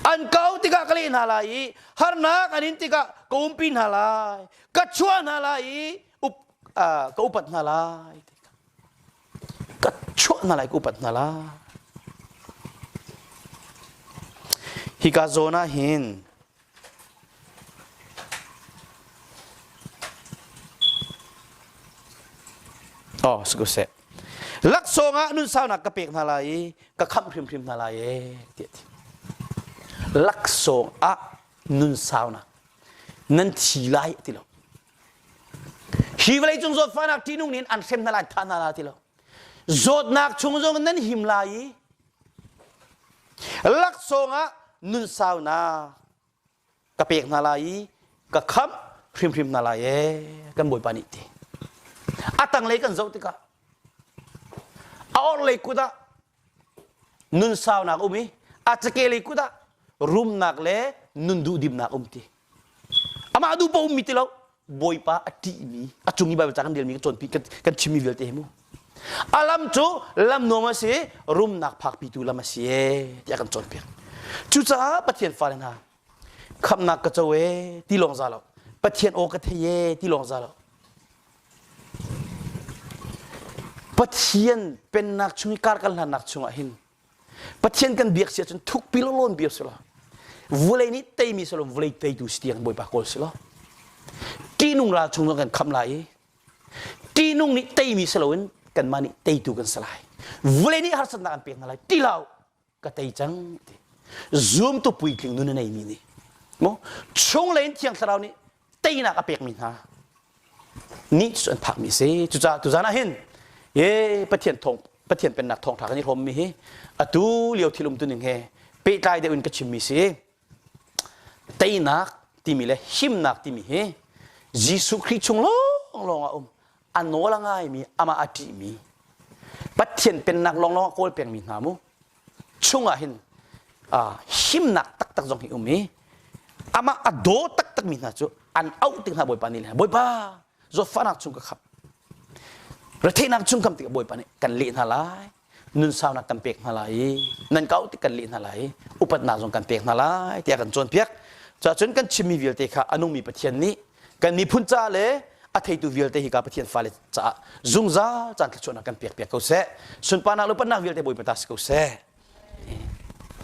An kau tikah ka leh hna lai i harnak an in tikah ka umpi hna lai. Ka chuah hna lai i up, uh, ka upat hna lai. Ka chuah hna lai, ka upat hna lai. Hika zawn ah hin Oh, si ko seh. Laksawng ah nunsaunak ka pek hna lai i ka khamh hrimhrim hna lai ee tiah a ti. Laksawng ah nunsaunak nan thi lai a ti lo. Hi vawleicung zawtfahnak ṭihnung nih an hrem hna lai, thah hna lai ti lo. Zawtnak chung zong nan him lai i laksawng ah nunsaunak ka pek hna lai i ka khamh hrimhrim hna lai ee kan Bawipa nih ti. A tanglei kan zoh tikah a orhlei kut ah nun saunak um i a cakelei kut ah rumnak le nun duhdimnak um ti. Amah duh paoh ummi ti lo Bawipa a ṭihmi a cung i Baibal ca kan relmi kan cawnpi kan chimmi vialte hi mu. A lam cu lam nuam a si rumnak phakpitu lam a si ee tiah kan cawnpiak. Cucaah Pathian fale hna khamhnak ka co ee ti lawng za lo Pathian aw ka thei ee ti lawng za lo Pathian pennak chung i kar kan hlannak chungah hin Pathian kan biak si ahcun thukpi lawlawn biak si law vulei nih teimi si lo vulei teitu si tiang Bawipa kawl si law ṭihnung ral chung kan khamh lai i ṭihnung nih teimi si loin kanmah nih teitu kan si lai vulei nih harsatnak an pek hna lai ti hlah ka tei cang ti zumtu puitling nun a neimi nih mu chunglei in thiang thlarau nih teinak a pekmi hna nih cu an phakmi si cucaah tuzan ah hin ye Pathian thawng Pathian pennak thawngtha kan i hrawmmi hi atu lio thil umtu ning he pehtlai deuh in ka chimmi si teinak timi le himnak timi hi Jesuh Khrih chung lawnglawng ah um a nawl a ngaimi amah a ṭihmi Pathian pennak lawnglawng a kawl pengmi hna mu chungah hin himnak taktak zong hi um i amah a daw taktakmi hna cu an auh tik hna Bawipa nih le Bawipa zawtfahnak chung ka khap. Retheihnak chung kam tikah Bawipa nih kan leh hna lai. Nun saunak kan pek hna lai i nan kau tik kan leh hna lai i upatnak zong kan pek hna lai tiah kan cawnpiak. Cacun kan chimmi vialte kha a nungmi Pathian nih kan miphun ca le a theitu vialte hi ka Pathian fale caah zungzal caan thluachuahnak kan pek piak ko seh. Sunparnak le upatnak vialte Bawipa ta si ko seh.